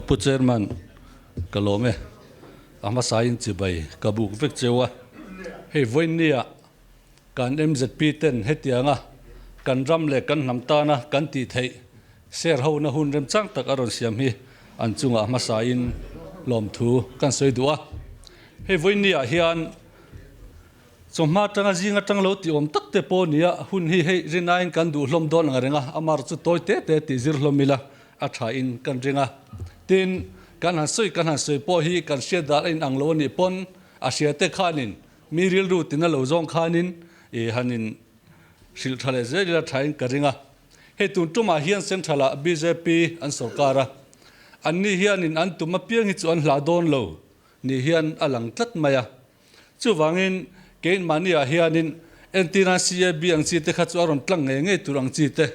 Pu Chairman, ka lawm e. A hmasain chibai ka buk vek cheu a. Hei vawiinnia kan MZP ten hetianga kan ram leh kan hnam tana kan tih theih share hona hun remchang tak a rawn siam hi an chungah hmasain lawmthu kan sawi duh a. Hei vawiinniah hian Chawhma atanga zing atang lo tih awm tak te pawh nia, hun hi hei rinaiin kan duh hlawm dawn ang reng a, amar chu tawi te te tih zir hlawm ila a tha in kan ring a. Tin, kan han sawi kan han sawi pawh hi kan hriat dan a inang lo anih pawn a hria te khanin mi rilru tina lo zawng khanin i han in hrilh tha leh zel ila tha in ka ring a. Hei tun tumah hian Central ah bjp an sawrkar a, anni hianin an tum apiang hi chu an hlah dawn lo ni hian a lang tlat mai a. Chuvangin keimahniah hianin entirna CAB ang chi te kha chu a rawn tlang ngei ngei tur ang chi te,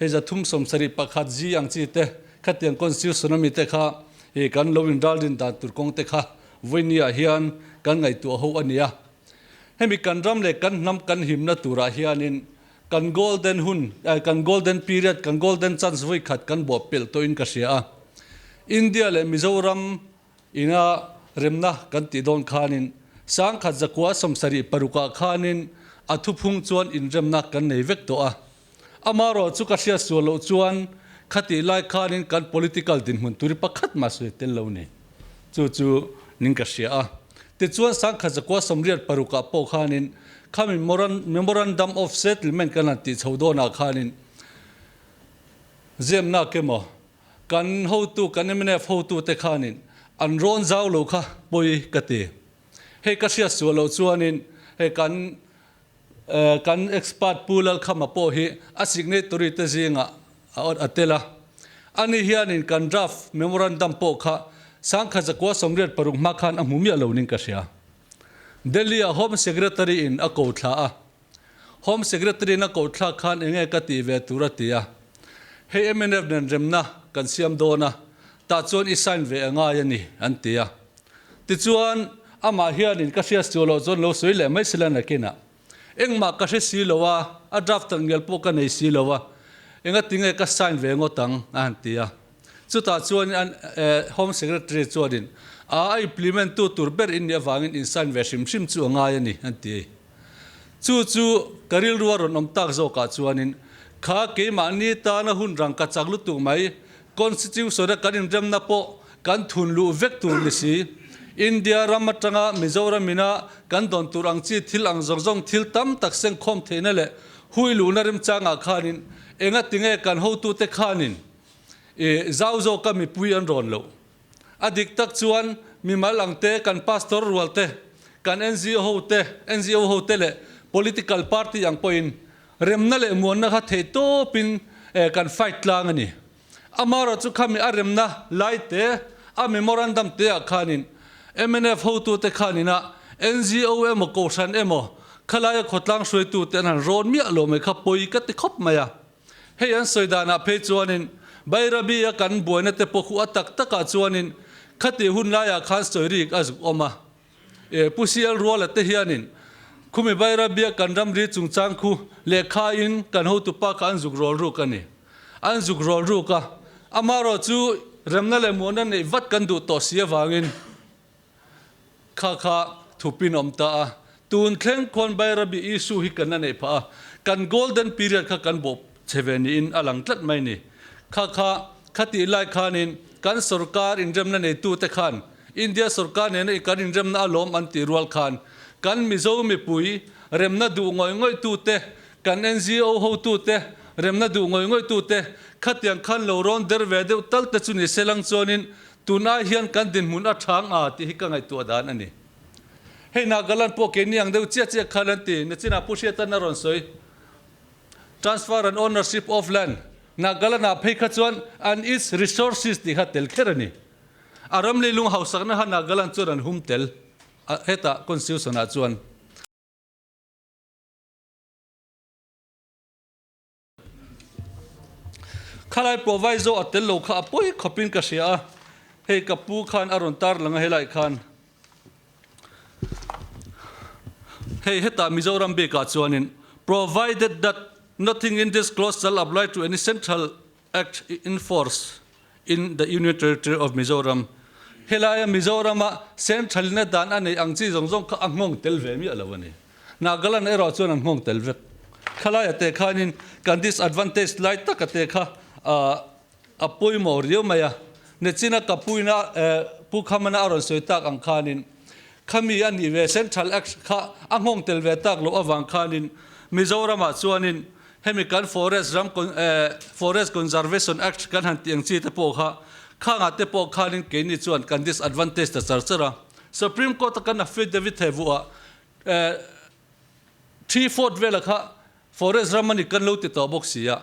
hei 371 G ang chi te, khatiang constitution ami te kha hi kan lo inralrin dan tur kawng te kha vawinia hian kan ngaihtuah ho a ni a. Hemi kan ram leh kan hnam kan himna turah hianin kan golden hun, kan golden period, kan golden chance vawikhat kan bawh pelh tawhin ka hria a. India leh Mizoram Ina remna kan tih dawn khanin 1000 176 ah khanin a thuphung chuan inremna kan nei vek tawh a. Amarawh chu ka hriat sual loh chuan khatih lai khanin kan political dinhmun turi pakhat mah sawi tel lo ni. Chu chu ning ka hria a. Tichuan 1086 ah pawh khanin khami Memorandum of Settlement kan han tih chho dawnah khanin zemna kemaw Kan hotu, kan mnf hotute khanin an rawn zau lo kha pawi ka ti. Hei ka hriat sual loh chuanin hei kan kan expert Pu Lalkhama pawh hi a signatory te zingah a tel a. Ani hianin kan draft memorandum pawh kha 1086 hma khan a hmu miah lo ning ka hria. Delhi-a Home Secretary in a ko thla a. Home Secretary in a koh thlak khan enge ka tih ve tur a ti a, hei mnf nen remna kan siam dawn a, tah chuan i sign ve a ngai a ni an ti a. Tichuan amah hianin ka hriat sual loh chuan lo sawi leh mai sela nakinah engmah ka hre si lo a, a draft tak ngial pawh ka nei si lo a, engatinge ka sign ve ngawt ang a han ti a. Chutah chuan an Home Secretary chuanin a implement tu tur ber in nih avangin in sign ve hrim hrim chu a ngai a ni an ti. Chu chu ka rilru a rawn awm tak zawkah chuanin kha keimahni tana hun rang ka chak lutuk mai, Constitution a kan inremna pawh kan thun luh vek tur ni si. India ram atanga Mizoram ina kan dawn tur ang chi thil ang zawng zawng thil tam tak sengkhawm theihna leh hui luhna remchangah khanin engatinge kan hotute khanin I zau zawka mipui an rawn loh. A dik tak chuan mimal ang te, kan pastor rual te, kan NGO ho te, NGO ho te leh political party ang pawhin remna leh muanna kha theih tawpin kan fight tlang a ni. Amaherawh chu khami a remna lai te, a memorandum te ah khanin mnf hotute khanin a NGO emaw kohhran emaw khalaia khawtlang hruaitute an han rawn miah lo mai kha pawi ka ti khawp mai a. Hei an sawi danah phei chuanin Bairabi a kan buaina te pawh khu a tak takah chuanin khati hun laiah khan sawi rik a zuk awm a. E Pu CL Ruala te hianin khumi Bairabi a kan ramri chungchang khu lehkha in kan hotupa kha an zuk rawl ruk a ni. An zuk rawl ruk a, amarawh chu remna leh muahna neih vat kan duh tawh si avangin Kha kha thupin awm ta a, tun thleng khuan Bairabi issue hi kan la neih phah a, kan golden period kha kan bawh che ve niin a lang tlat mai ni. Kha kha khatih lai khanin kan sorkar inremna neitute khan India sorkar nena kan inremna a lawm an tih rual khan kan Mizo mipui remna duh ngawih ngawihtute, kan NGO hotute remna duh ngawih ngawihtute khatiang khan lo rawn der ve deuh tal te chu ni se lang chuanin Tunai hian kan dinhmun a thang a tih hi ka ngaihtuah dan a ni. Hei Nagaland pawh keini ang deuh chiah chiah khan an ti, Nachinah Pu Hriatan a rawn sawi. Transfer and ownership of land, Nagaland ah phei kha chuan and its resources tih kha tel kher a ni. A ram leilung hausakna kha Nagaland chuan an hum tel a hetah constitution ah chuan. Khalai proviso a tel lo kha a pawi khawpin ka hria a, hei ka pu khan a rawn tar lang a helai khan. Hei hetah Mizoram bikah chuanin provided that nothing in this clause shall apply to any central act in force. in the Union Territory of Mizoram. Helaia Mizorama central-ina dan a neih ang chi zawng zawng kha a nghawng tel ve miah lo a ni. Nagaland erawh chuan an nghawng tel vek. Khalaia te khanin kan disadvantage lai taka te kha a pawimawh riau mai a. Nechina ka puina Pu Khamana a rawn sawi tak ang khanin khami a nih ve Central Act kha a nghawng tel ve tak loh avang khanin Mizoramah chuanin hemi kan Forest ram Forest Conservation Act kan han tih ang chi te pawh kha khangah te pawh khanin keini chuan kan disadvantage ta char char a. Supreme Court a kan affidavit he vuah 3/4 vela kha Forest ram a ni kan lo ti tawh bawk si a,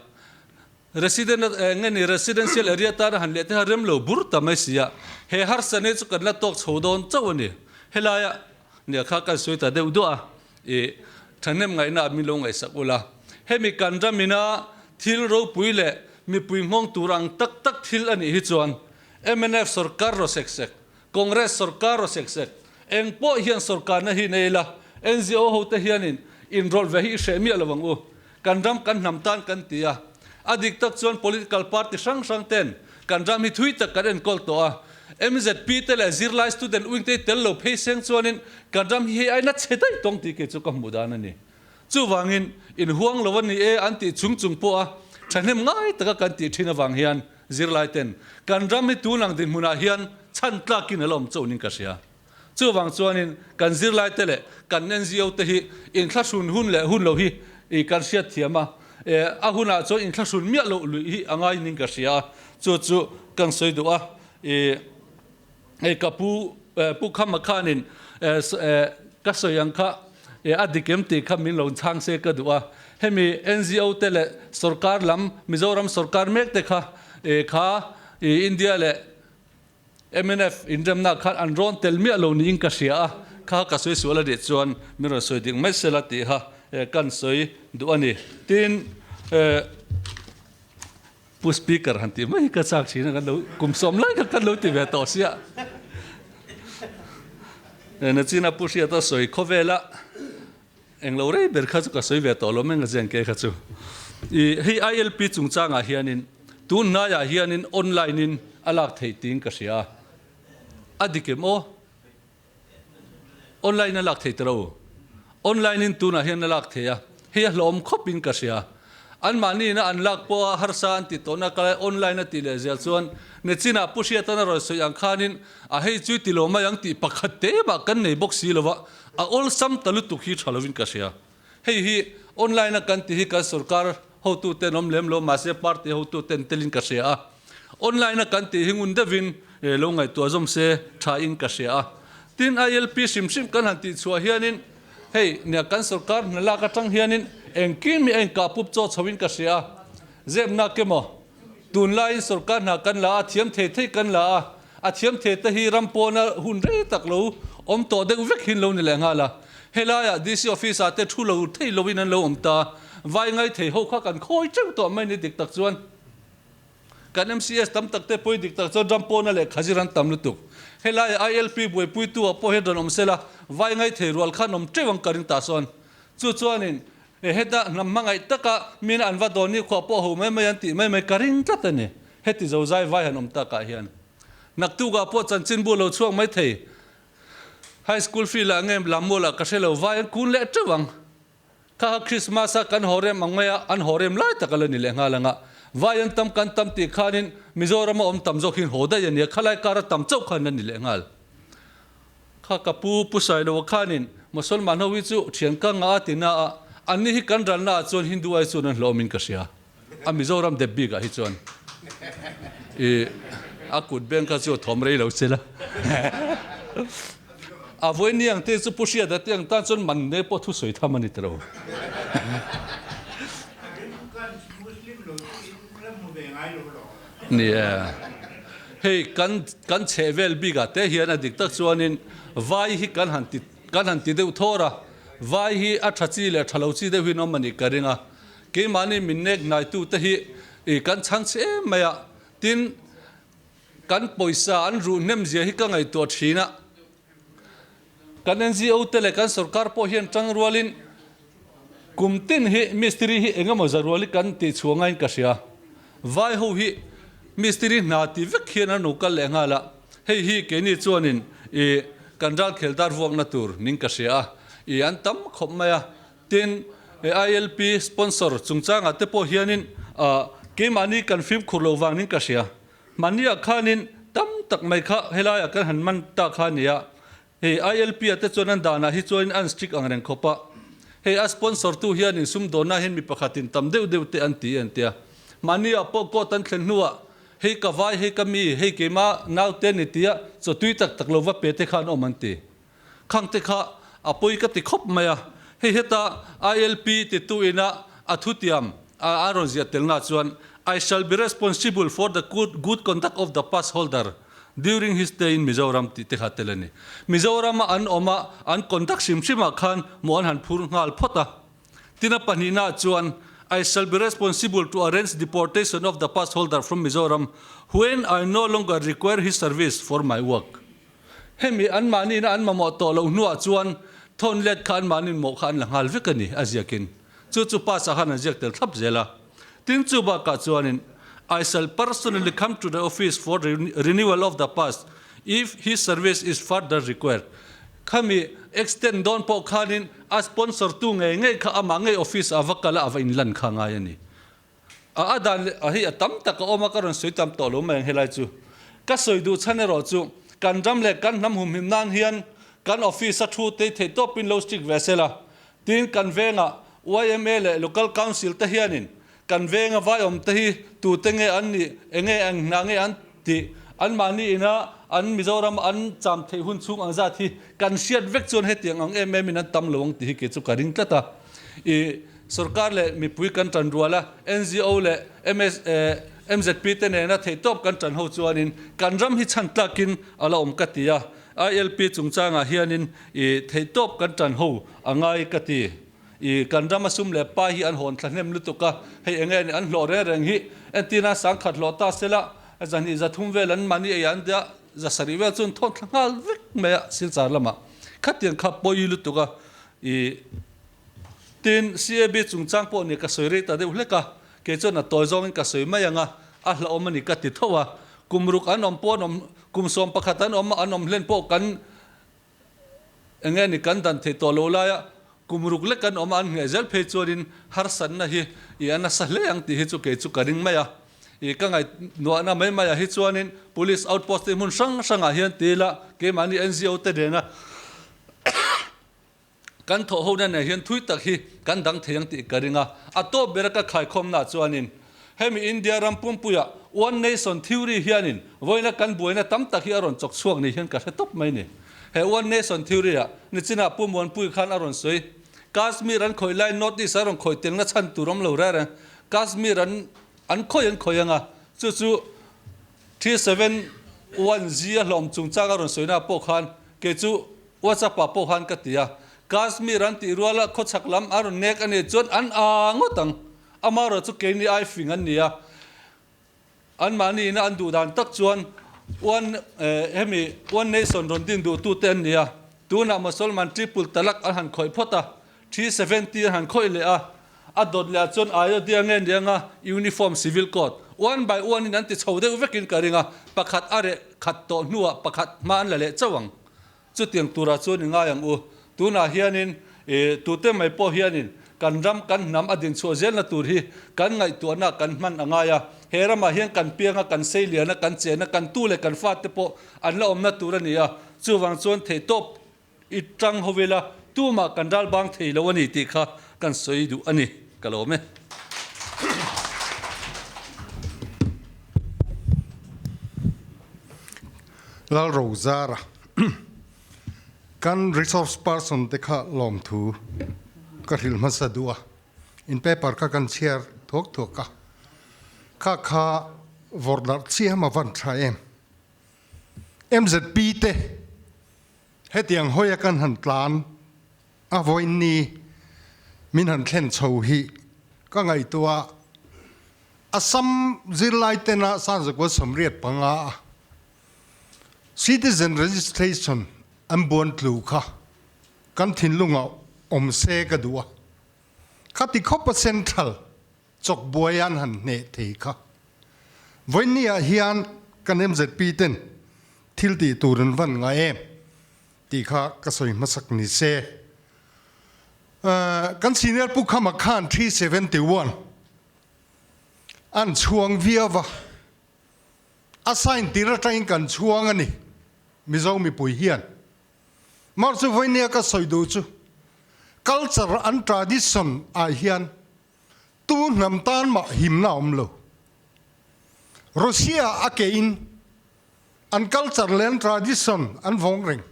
resident nge ni residential area tana han leh te kha rem lo bur ta mai si a, he harsa nei chu kan la tawk chho dawn chauh a ni. Helaia nia kha kan sawi ta deuh duah a, i thahnem ngaihna ah min lo ngaihsak ula. Hemi kan ramina thil ropui leh mipui nghawng tur ang tak tak thil a nih hi chuan mnf sorkar raw sek sek, Congress sorkar raw sek sek, eng pawh hian sorkarna hi nei ila, NGO hote hianin inrawlh ve hi i hreh miah lo ang u. Kan ram kan hnam tan kan ti a. A dik tak chuan political party hrang hrang ten kan ram hi thui tak kan enkawl tawh a. MZP te leh zirlai student wing te hi tel lo phei seng chuanin kan ram hi hei ai na chhe daih tawng tih kei chu ka hmuh dan a ni. Chuvangin inhuang lo a ni e an tih chung chung pawh a thahnem ngai taka kan tih thin avang hian Zirlai ten kan ram hi tun ang dinhmunah hian chhan tlakin a la awm chauhin ka hria. Chuvang chuanin kan zirlai te leh kan NGO te hi inthlahrun hun leh hun lo hi kan hriat thiam a, a hunah chuan inthlahrun miah loh luih hi a ngaiin ka hria a, chu chu kan sawi duh a. Hei ka pu Pu Khama khanin ka sawi ang kha a dik em tih kha min lo chhang se ka duh a. Hemi NGO te leh sorkar lam Mizoram sorkar mek te kha kha India leh mnf inremna khan an rawn tel miah lo niin ka hria a. Kha ka sawi sual a nih chuan min rawn sawi dik mai sela tih kha kan sawi duh a ni. Tin. Pu Speaker han tih mai hi ka chak thin a, kan lo kum sawm lai kha kan lo ti ve tawh sia. Nachina Pu Hriata sawi khawvela englo rei ber kha chu ka sawi ve tawh lo mai nga ke kha chu. I hei ILP chungchangah hianin tun hnaiah hianin online in a lak theih tiin ka hria a. A dik em aw? Online a lak thei ta lo. Online in tunah hian a lak thei a, hei a hlawm khawp in ka hria. Anmahni ina an lak pawh a harsa an ti tawhna ka lai online a tih leh zel chuan Nechinah Pu Hriatan a rawn sawi ang khanin a hei chu ti lo mai ang tih pakhat te mah kan nei bawk si lo va, a awlsam ta lutuk hi tha lovin ka hria. Hei hi online a kan tih hi kan sorkar hotute an awm lem lo mahse party hotute an telin ka hria a. Online a kan tih hi ngun deuhin lo ngaihtuah zawm se tha in ka hria a. Tin ILP hrim hrim kan han tih chhuah hianin hei nia kan sorkar hna lak atang hianin engkim hi a inkah pup chaw chho in ka hria a. Zepnak emaw tunlaiin sorkar hna kan la a, thiam thei thei kan la a, a thiam thei te hi ram pawna hun rei tak lo awm tawh deuh vek hin lo ni leh nghal a. Helaiah DC office ah te thu lo thei loin an lo awm ta. Vai ngai thei ho kha kan khawi teuh tawh mai ni dik tak chuan. Kan MCS tam tak te pawhin dik tak chuan ram pawna leh khazir an tam lutuk. Helaiah ILP buaipuitu ah pawh hian rawn awm sela, vai ngai thei rual khan awm teuh ang ka ring tah sawn. Chu chuanin heta hnam hmangaih taka mina an va dawn ni khuah pawh ho mai mai an tih mai mai ka ring tlat a ni. Heti zozai vai han awm takah hian naktukah pawh chanchinbu lo chhuak mai thei. High school field ah nge lammual ah ka hre lo, vai an kun leh teuh ang. Kha kha Christmas a kan haw rem ang mai a, an haw rem lai tak a la ni leh nghal ang a. Vai an tam kan tam tih khanin Mizoram a awm tam zawk hin haw daih a nia, khalai kar a tam chauh khan la ni leh nghal. Kha ka pu Pu Sailoa khanin Mosolman ho hi chu thian ka ngah a ti na a, anni hi kan ralna ah chuan Hindu ai chuan an hlawm in ka hria. A Mizoram dep bik ah hi chuan i a kut beng kha chu a thawm rei lo che la. A vawi ni ang te chu Pu Hriata te ang tan chuan man ne pawh thusawi tham a ni ta lo. Ni e. Hei kan kan chheh vel bik ah te hian a dik tak chuanin vai hi kan han ti kan han ti deuh thawr a, vai hi a tha chi leh tha lo chi deuh hin awm a nih ka ring a. Keimahni min nek hnaitute hi i kan chhang chhe em mai a, tin kan pawisa an ruh hnem zia hi ka ngaihtuah thin a, kan NGO te leh kan sorkar pawh hian tang rualin kum tin hi mistiri hi eng emaw za rual hi kan tih chhuah ngaiin ka hria. Vai ho hi. Mistiri hna ti vek hian an lo kal leh nghal a, hei hi keini chuanin i kan ralkhel dar vuakna tur ning ka hria a, i an tam khawp mai a. Tin, ILP sponsor chungchangah te pawh hianin keimahni kan fimkhur loh vangin ka hria. Mahniah khanin tam tak mai kha helaiah kan han man ta kha a ni a, hei ILP-ah te chuan an danah hi chuanin an strict ang reng khawp a. Hei a sponsor tu hianin sumdawnna hian mi pakhatin tam deuh deuh te an ti a tia. Mahniah pawh court an thlen hnuah hei ka vai, hei ka mi, hei keimah naute ni tia chaw tui tak tak lo va pe te khan awm an ti. Khang te kha a pawi ka ti khawp mai a, hei heta ILP titu ina a thutiam a rawn ziah telna chuan I shall be responsible for the good conduct of the pass holder during his stay in Mizoram tih te kha tel a ni. Mizorama an awm a, an conduct hrim hrimah khan maw an han phur nghal phawt a. Tin a pahnihna chuan I shall be responsible to arrange deportation of the pass holder from Mizoram when I no longer require his service for my work. Hemi anmahniina an mamawh tawh loh hnuah chuan thawn let kha anmahniin mawh kha an la nghal vek a ni, a ziakin. Chu chu pass ah khan an ziak tel thlap zel a. Tin chu bakah chuanin, I shall personally come to the office for renewal of the pass if his service is further required. Khami extend dawn pawh khanin a sponsor tu ngei ngei kha amah ngei office ah va kal a, a va inlan kha ngai a ni. A a dan leh a hi a tam tak a awm a, ka rawn sawi tam tawh lo mai ang helai chu. Ka sawi duh chhan erawh chu kan ram leh kan hnam humhim nan hian kan office a thu tei theih tawpin lo strict ve sela. Tin, kan vengah yma leh Local Council te hianin kan venga vai awm te hi tute nge an nih, enge eng hna nge an tih, anmahni ina an Mizoram an cham theih hun chhung ang zat hi kan hriat vek chuan hetiang ang em em in an tam lo ang tih hi kei chu ka ring tlat a. I Sorkar leh mipui kan tan rual a, NGO leh MS MZP te nena theihtawp kan tan ho chuanin kan ram hi chhan tlakin a la awm ka ti a, ILP chungchangah hianin i theihtawp kan tan ho a ngai ka ti. I kan rama sum leh pa hi an hawn thla hnem lutuk a, hei enge ni an hlawh reng reng hi entirna sangkhat hlawh ta sela zahnih zathum vel an mahni ei an tia zasarih vel chu an thawn thla nghal vek mai a Silchar lamah khatiang kha pawi lutuk a i Tin, CAB chungchang pawh ni ka sawi rei ta deuh hlek a, kei chuan a tawi zawngin ka sawi mai ang a, a hlauhawm a ni ka ti tho a. Kum ruk an awm pawh an awm, kum 11 an awm a, an awm hlen pawh kan eng nge ni kan dan thei tawh lo laia kum ruk lek an awm a, an ngheh zel phei chuanin harsatna hi i a nasa hle ang tih hi chu kei chu ka ring mai a. I ka ngaihnuahna mai maiah hi chuanin Police outpost te hmun hrang hrangah hian ti ila keimahni NGO te nena Kan thawh ho na nen hian thui tak hi kan dang thei ang tih ka ring a, a tawp bera ka khaikhawmna chuanin hemi India ram pumpuia One Nation Theory hianin vawiina kan buaina tam tak hi a rawn chawk chhuak ni hian ka hre tawp mai ni. He One Nation Theory ah nichinah Pu Muanpui khan a rawn sawi, Kashmir an khawih lai North East a rawn khawih telna chhan tur awm lo reng reng, Kashmir an an khawih an khawih ang a, chu chu 371G a hlawm chungchang a rawn sawina pawh khan kei chu WhatsApp ah pawh khan ka ti a, Kashmir an tih rual a khawchhak lam a rawn nek a nih chuan an a ngawt ang. Amaherawh chu keini ai fing an ni a, anmahni ina an duh dan tak chuan one hemi one nation rawn din duh tute an ni a, tunah Mosolman triple talak an han khawih phawt a, 370 an han khawih leh a, a dawt leh ah chuan Ayodhya nge ni anga uniform civil code one by one in an ti chho deuh vekin ka ring a, pakhat a reh khat tawh hnuah pakhat hma an la leh chauh ang. Chutiang turah chuan i ngai ang u. Tunah hianin i tute mai pawh hianin kan ram, kan hnam a dinchhuah zelna tur hi kan ngaihtuahna kan hman a ngai a. He ramah hian kan piang a, kan seilian a, kan chen a, kan tu leh kan fate pawh an la awmna tur a ni a. Chuvang chuan theihtawp i tang ho ila tumah kan ral bang thei lo a ni tih kha kan sawi duh a ni. Ka lawm e. Lalrozara, Kan resource person te kha lawmthu ka hrilh hmasa duh a, in paper kha kan chhiar thuak thuak a, kha kha vawrh darh chiam a van tha em. MZP te hetiang hawi a kan han tlan a vawiin ni min han thlen chho hi ka ngaihtuah a, Assam zirlai tena Sanzakua 85 a Citizen Registration an buan tlu kha kan thinlungah awm se ka duh a, khati khawpa Central chawkbuai an han hneh thei kha. Vawiinniah hian kan MZP ten thil tih tur an van ngai em tih kha ka sawi hmasak ni se. Kan senior Pu Khama khan 371 an chhuang viau va, a sign tir atangin kan chhuang a ni Mizo mipui hian. Mar chu vawinia ka sawi duh chu culture an tradition ah hian tu hnam tan mah himna a awm lo. Russia a ke in an culture leh an tradition an vawng reng.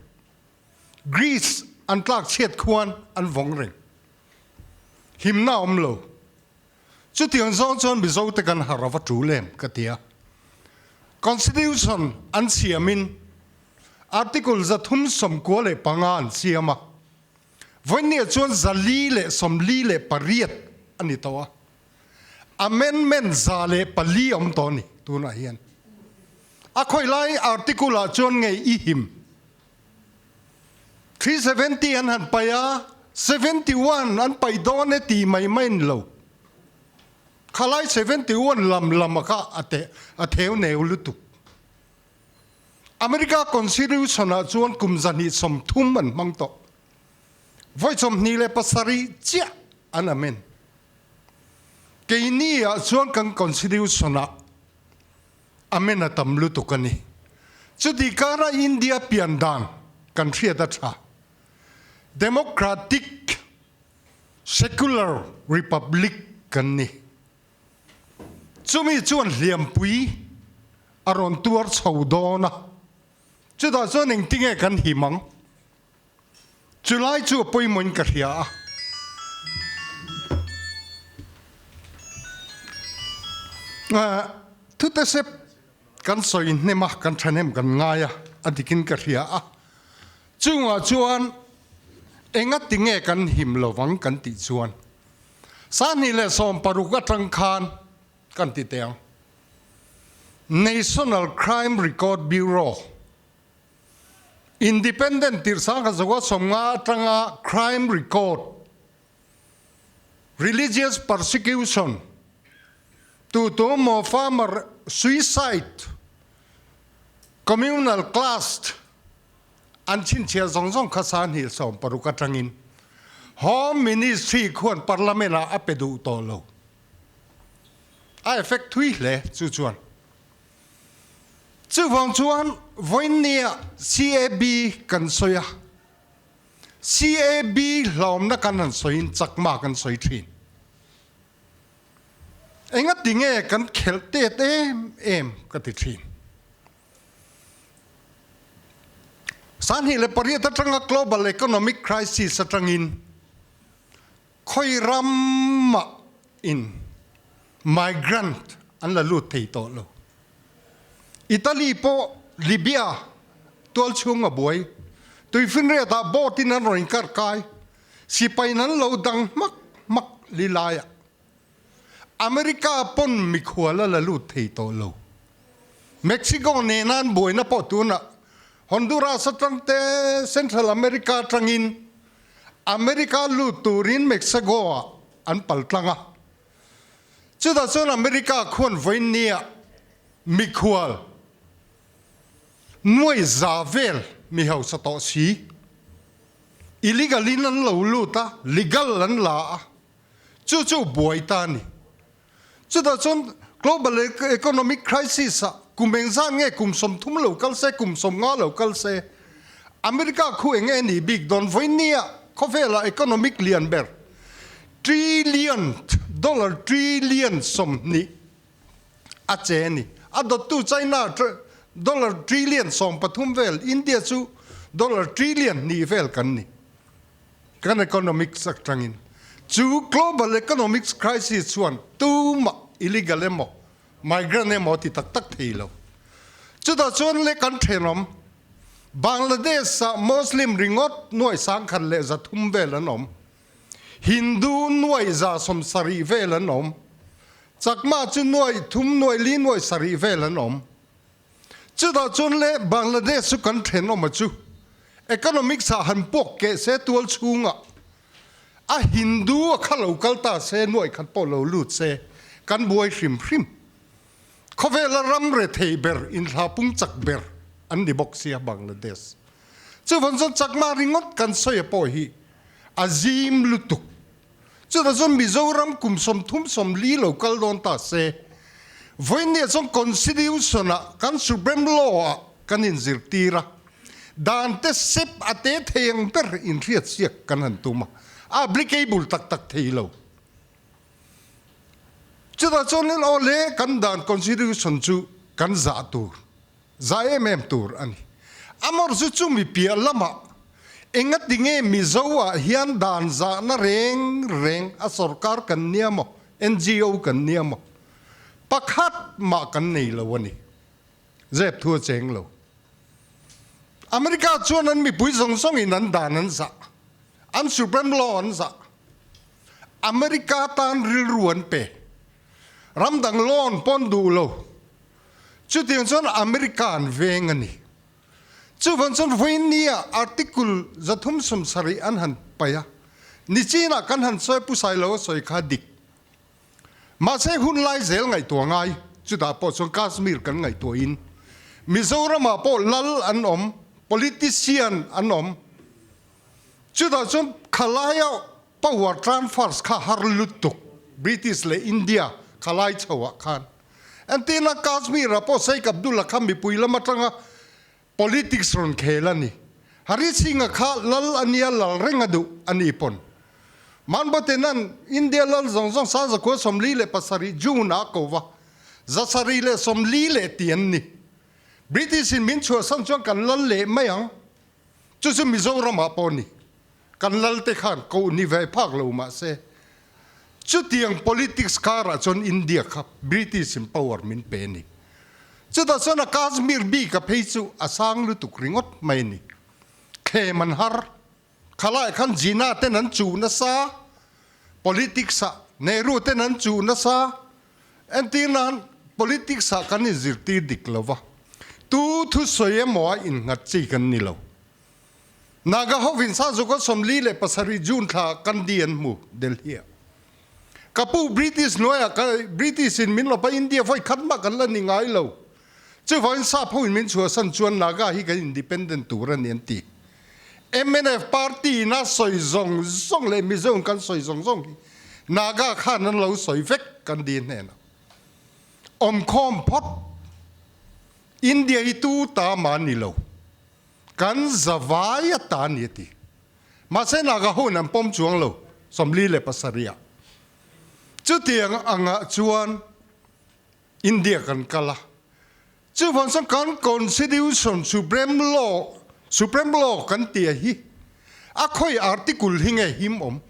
Greece an tlak chhiat khuan an vawng reng. Himna a awm lo. Chutiang zawng chuan Mizo te kan harh a va tul em ka ti a. Constitution an siamin Article 395 an siam a, vawinia chuan 448 a ni tawh a, Amendment 104 a awm tawh a ni tunah hian. A khawi lai Article ah chuan nge i him? 370 an han paih a, 71 an paih dawn e tih mai mai ni lo. Khalai 71 lam lam a kha a teh a theu neu lutuk. America Constitution ah chuan kum 230 an hmang tawh. Vawi 27 chiah an amend. Keini ah chuan kan Constitution ah amend a tam lutuk a ni. Chuti kara India pian dan kan hriat a tha. Democratic Secular Republic kan ni. Chumi chuan hliampui a rawn tuar chho dawn a, chutah chuan engtinge kan him ang? Chulai chu a pawimawhin ka hria a. Thute sep kan sawi hnem a, kan thahnem kan ngai a, a dikin ka hria a. Chungah chuan engatinge kan him lovang kan tih chuan 2016 atang khan kan ti teh ang. National Crime Record Bureau Independent tirh 1950 atanga crime record, religious persecution, tu tu maw farmer suicide, communal clash an chhinchhiah zawng zawng kha 2016 atangin Home Ministry khuan Parliament ah a pe duh tawh lo. A effect thui hle chu chuan. Chuvang chuan vawiinnia CAB kan sawi a, CAB hlawmna kan han sawiin chakma kan sawi thin. Engati nge kan khelh tet em em ka ti thin. 2008 atanga global economic crisis atangin Khawi ramah in migrant an la lut thei tawh lo. Italy pawh Libya tual chhung a buai. Tuifinriat ah boat in an rawn inkar kai. Sipai in an lo dang hmak hmak li lai ah. America pawn mikhual a la lut thei tawh lo. Mexico nena an buaina pawh tunah Honduras atang te Central America atangin America lut turin Mexico ah an pal tlang a. Chutah chuan America khuan vawiinnia mikhual nuai za vel mi hausa tawh si. Illegal in an lo lut a, legal an la a. Chu chu buai ta a ni. Chutah chuan global economic crisis ah kum engzat nge kum 30 lo kal se, kum 50 lo kal se, America khu eng nge nih bik dawn? Vawiinnia khawvela economic lian ber trillion dollar trillion 20 a che a ni. A dawttu China dollar trillion 13 vel, India chu dollar trillion 2 vel kan ni. Kan economics atangin chu global economics crisis chuan tumah illegal emaw migrant emaw ti tak tak thei lo. Chutah chuan le kan thenawm Bangladesh ah Muslim ringawt nuai 1,300 vel an awm, Hindu nuai 170 vel an awm, Chakma chu nuai thum nuai li nuai sarih vel an awm. Chutah chuan le Bangladesh chu kan thenawm a chu economics ah han puak keh se tual chhungah a Hindu a kha lo kal ta se nuai khat pawh lo lut se kan buai hrim hrim. Khawvela ram rethei ber, inthlahpung chak ber an ni bawk sia Bangladesh. Chuvang chuan Chakma ringawt kan sawi a pawh hi a zim lutuk. Chutah chuan Mizoram kum 30 40 lo kal dawn ta se, vawiinniah chuan Constitution ah kan Supreme Law ah kan inzirtir a, dan te sep a te thei ang ber inhriatsiak kan han tum a, a applicable tak tak thei lo. Chutah chuanin aw le kan dan Constitution chu kan zah tur. Zai em em tur a ni. Amawr chu chumi piah lamah engati nge Mizo ah hian dan zahna reng reng a sorkar kan nia maw, NGO kan nia maw? Pakhat mah kan nei lo a ni. Zep thu a cheng lo. America chuan an mipui zawng zawngin an dan an zah. An Supreme Law an zah. America tan rilru an pe. Ramdang loan pawn duh lo. Chutiang chuan America an veng a ni. Chuvang chuan vawinia article 370 an han paih a, nichinah kan han sawi Pu Sailo a sawi kha dik. Mahse hun lai zel ngaihtuah ngai, chutah pawh chuan Kashmir kan ngaihtuahin Mizoramah pawh lal an awm, politician an awm. Chutah chuan khalaia power transfers kha har lutuk British leh India khalai chhoah khan. Entirna Kashmir-ah pawh Sheikh Abdullah kha mipui lam atanga politics rawn khel a ni. Hari Singh-a kha lal a nia lal reng a duh a ni pawn. Mountbatten-a'n India lal zawng zawng 1947 June-ah a ko va, 740 ti an ni. British-in min chhuahsan chuan kan lal leh mai ang. Chu chu Mizoram-ah pawh a ni. Kan lalte khan koh ni ve phak lo mah se, chutiang politics karah chuan India kha British in power min pe a ni. Chutah chuan a Kashmir bik a phei chu a sang lutuk ringawt mai a ni. Thlem an har. Khalai khan Jinnah ten an chuh nasa, politics ah Nehru ten an chuh nasa, entir nan politics ah kan inzirtir dik lo va, tu thusawi emaw a innghat chi kan ni lo. Naga hovin Sazuka 47 June thla kan di an hmu Delhi-ah. Ka pu British hnuaiah ka British in min lawp a India vawi khat mah kan la ni ngai lo. Chuvangin sap hoin min chhuahsan chuan Naga hi kan independent tur a ni an ti. Mnf party in a sawi zawng zawng leh Mizo in kan sawi zawng zawng hi Naga khan an lo sawi vek kan di hnenah. Awmkhawm phawt India hi tu ta mah ni lo. Kan zavai a ta ni a ti. Mahse Naga hun an pawm chuang lo, 47 ah. Chutiang angah chuan India kan kal a. Chuvang chuan kan Constitution Supreme Law, Supreme Law kan tia hi a khawi article hi nge him awm?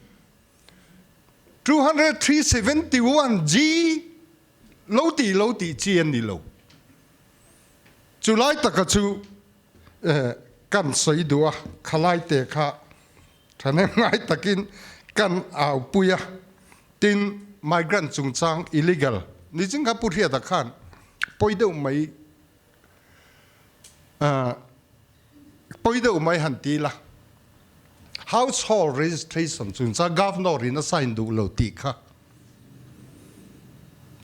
203 71 G lo tih lo tih chi a ni lo. Chu lai taka chu kan sawi duh a, khalai te kha thahnem ngai takin kan aupui a, tin migrant chungchang illegal ni ching kha Pu Hriata khan pawi deuh mai pawi deuh mai han ti la, household registration chungchang governor in a sign duh lo tih kha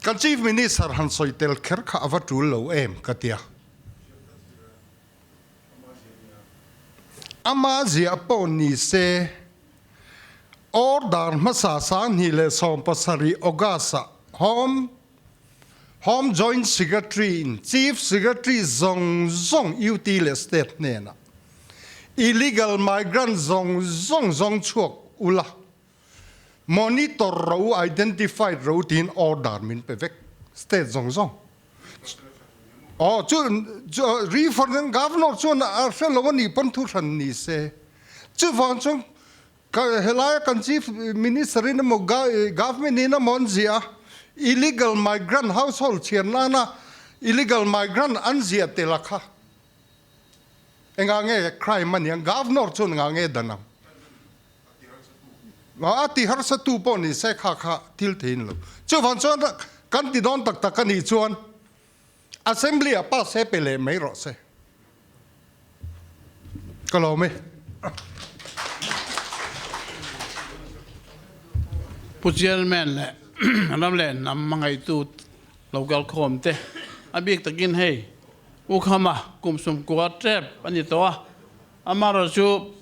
Kan Chief Minister han sawi tel kher kha a va tul lo em ka tia. Ama ziah pawh ni se, order hmasa 2017 August-ah Home Home Joint Secretary in Chief Secretary zawng zawng UT leh State hnenah illegal migrant zawng zawng zawng chhuak ula, Monitor ro identified ro tiin order min pe vek state zawng zawng. Aw chu reform governor chuan a hre lo a nih pawn thu hran ni se. Chuvang chuan helaia kan chief minister in emaw government in emaw an ziah a illegal migrant household chhiar nana illegal migrant an ziah tel a kha. Engah nge crime a niang governor chuan engah nge dan ang. A ti harsa tu pawh ni se kha kha thil thein lo. Chuvang chuan kan ti dawn tak tak a nih chuan Assembly ah pass he pe leh mai rawh se. Ka lawm e. Pu Chairman leh ram leh hnam hmangaihtu local khawm te. A bik takin hei U Khama kum 90 tep a ni tawh a, amaherawhchu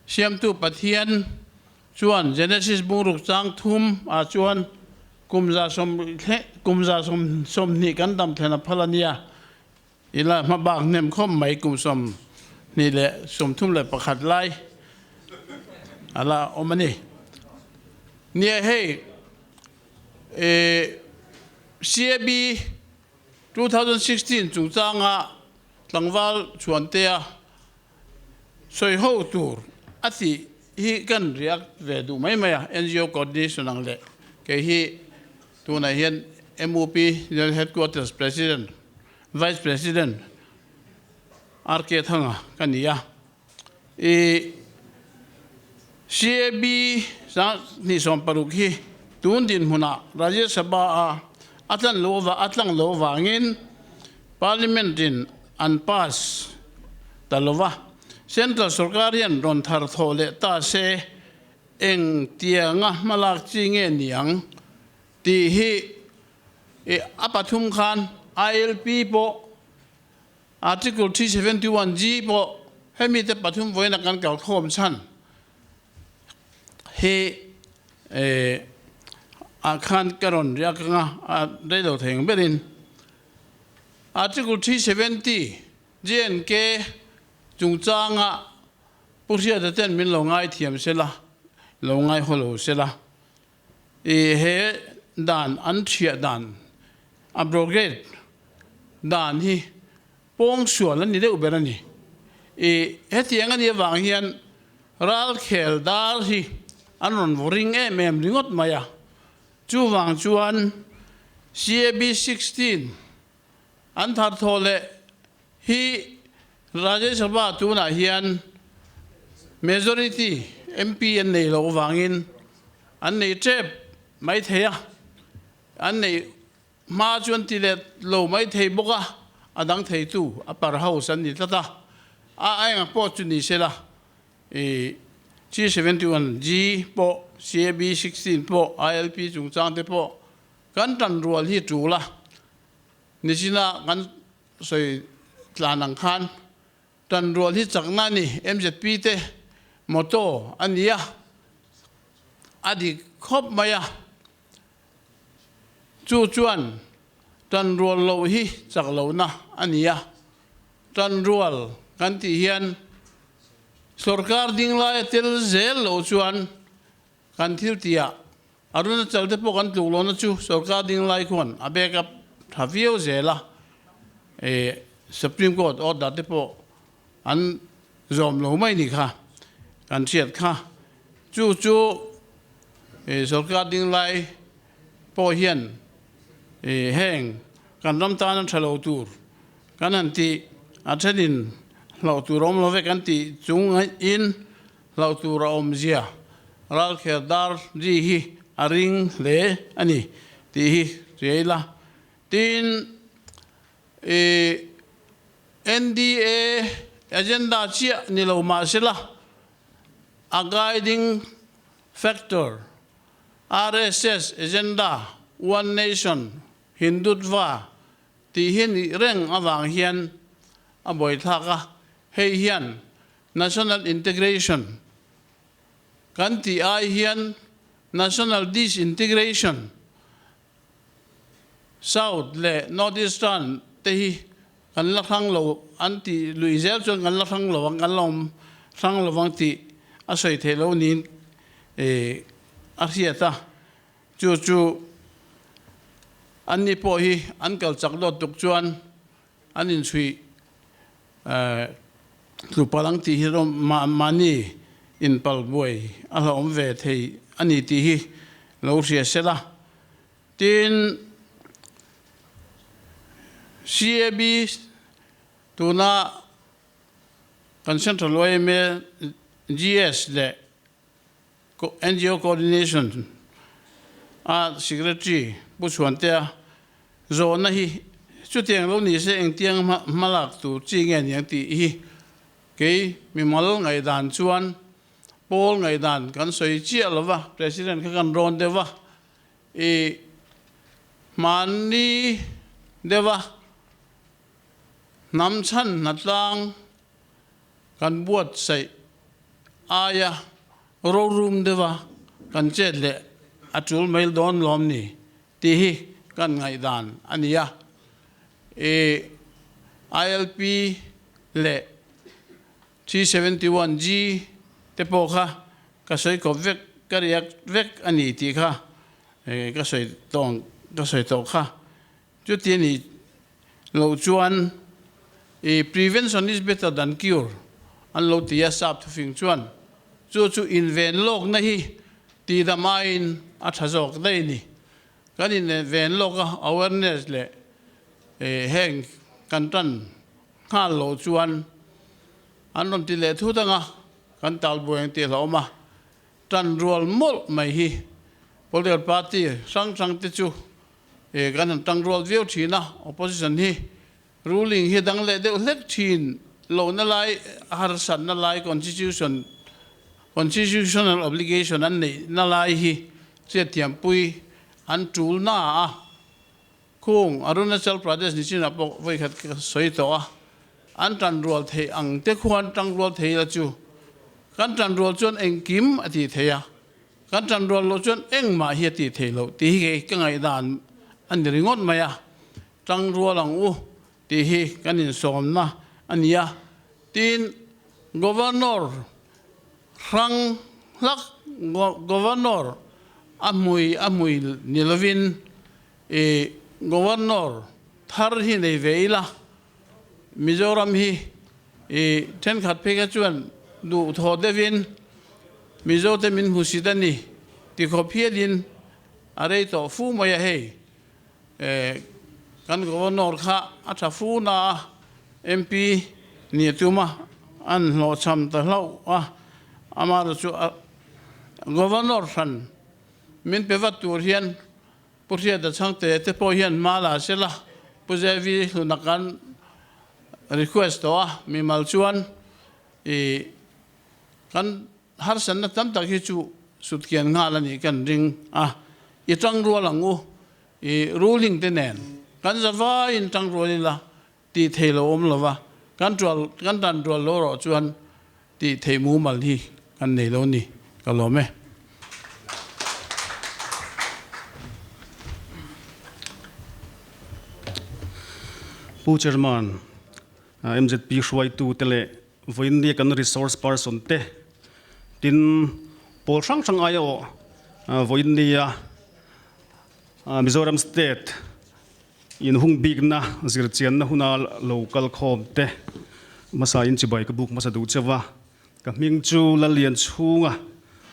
Siamtu Pathian chuan Genesis bungruk chang thum ah chuan kum za kum 120 kan dam thlen a phal a nia. Ila hmabak hnem khawp mai kum 231 lai a la awm a ni. Nia hei CAB 2016 chungchanga tlangval chhuantea sawi ho tur a tih hi kan react ve duh mai mai a, NGO coordination ang leh kei hi tunah hian MUP General Headquarters President, Vice President RK Thanga ka ni a. I CAB 2016 hi tun dinhmunah Rajya Sabha a a tlan lo a tlang lo vangin Parliament in an pass ta lo va, Central sorkar hian rawn thar thawh leh ta se eng tianga hmalak chi nge ni ang tih hi a pathum khan ILP pawh Article 371G pawh hemi te pathum vawiina kan kalkhawm chhan hi ah khan ka rawn riak anga a rei lo thei ang berin Article 370 JNK chungchanga Pu Hriata ten min lo ngaithiam sela, lo ngaihaw lo sela. I he dan an thiah dan, abrogate dan hi pawngsual an ni deuh ber a ni. I hetiang a nih avang hian ralkhel dar hi an rawn vaw ring em em ringawt mai a. Chuvang chuan CAB 16 an thar thawh leh hi Rajya Sabha tunah hian majority MP an nei loh avangin an nei tep mai thei a, an neih hma chu an ti let lo mai thei bawk a, a dang theitu upper house an ni tlat a, a enga pawh chu ni sela i G71G pawh CAB 16 pawh ILP chungchang te pawh kan tan rual hi tul a, nichina kan sawi tlan ang khan tan rual hi chakna a ni, MZP te motto a ni a, a dik khawp mai a, chu chuan tan rual loh hi chak lohna a ni a, tan rual kan tih hian sorkar ding laia tel zel loh chuan Kan thil tihah Arunachal te pawh kan tluk lohna chu sorkar ding lai khuan a back up tha viau zel a, Supreme Court order te pawh an zawm lo mai ni kha kan hriat kha. Chu chu sorkar ding lai pawh hian heng kan ram tan a tha lo tur kan han tih a thenin hlauh tur a awm lo ve kan tih chung in Hlauh tur a awmzia ralkher dar ri hi a ring hle a ni tih hi hria ila. Tin, i NDA agenda chiah ni lo mah sela, a guiding factor RSS agenda One Nation Hindutva tih hi nih reng avang hian a buaithlak a, hei hian National integration kan tih ai hian national disintegration, South leh North Eastern te hi kan la hrang lo an tih luih zel chuan kan la hrang lo ang, kan la awm hrang lo ang tih a sawi theih loh niin a hriat a. Chu chu anni pawh hi an kal chak dawt tuk chuan an inchhuih Tlupa lang tih hi rawh mahni inpal buai a hlauhawm ve thei a ni tih hi lo hria se la. Tin, CAB tuna kan Central yma GS leh NGO Coordination a Secretary Pu Chhuantea zawhna hi chutiang lo ni se engtiang hmalak tur chi nge niang tih hi kei mimal ngaihdan chuan pawl ngaihdan kan sawi chiah lo va, President kha kan rawn deuh va, i hmanni deuh va. Hnam chhan hnatlang kan buatsaih aia rorum deuha kan chet leh a tul mai dawn lawm ni tih hi kan ngaihdan a ni a. ILP leh 371G te pawh kha ka sawi kawp vek, ka react vek a ni tih kha ka sawi tawng ka sawi tawh kha. Chuti a nih loh chuan i prevention is better than cure an lo ti a, sap thufing chuan chu chu inven lawkna hi tihdam aiin a tha zawk daih a ni. Kan inven lawk a, awareness leh heng kan tan nghal loh chuan an rawn ti leh thut anga kan talbuai ang tih hlauhawm a. Tan rual mawlh mai hi political party hrang hrang te chu kan han tang rual viau thin a, opposition hi ruling hi dang leh deuh hlek thin lohna lai harsatna lai constitution constitutional obligation an neihna lai hi chiathiampui an tul na a. Khung Arunachal Pradesh ni chinah pawh vawikhat ka sawi tawh a, an tan rual theih ang te khuan tang rual thei la chu kan tan rual chuan engkim a tih theih a, kan tan rual loh chuan engmah hi a tih theih loh tih hi kei ka ngaihdan a ni ringawt mai a, tang rual ang u tih hi kan insawmna a ni a, tin Governor hrang hlak Governor a hmui a hmui ni lovin I Governor thar hi nei ve ila, Mizoram hi i thenkhat phei kha chuan duh thaw deuhin Mizote min hmusit a ni ti khawp hialin a rei tawh fu mai a hei. Kan Governor kha a tha fu na a, MP ni a tum a, an hlawhchham ta hlauh a, amaherawhchu chu Governor hran min pe vat tur hian Pu Hriata Chhangte te pawh hian hma la se la, Pu Zevi hluna kan request tawh a, mimal chuan i kan harsatna tam tak hi chu sutkian nghal a nih kan ring a, i tangrual ang u, i ruling te nen kan zavaiin tangrual ila tih thei lo awm lova, kan tual kan tan tual lo rawh chuan tih theih mumal hi kan nei lo ni, ka lawm e. Pu Chairman, MZP hruaitu te leh vawiin kan resource person te tin pawl hrang hrang aia awh vawiin nia Mizoram State Inhung bikna zirchianna huna lo kal khawm te hmasa in chibai ka buk hmasa duh cheu a, ka hming chu Lalian Chhunga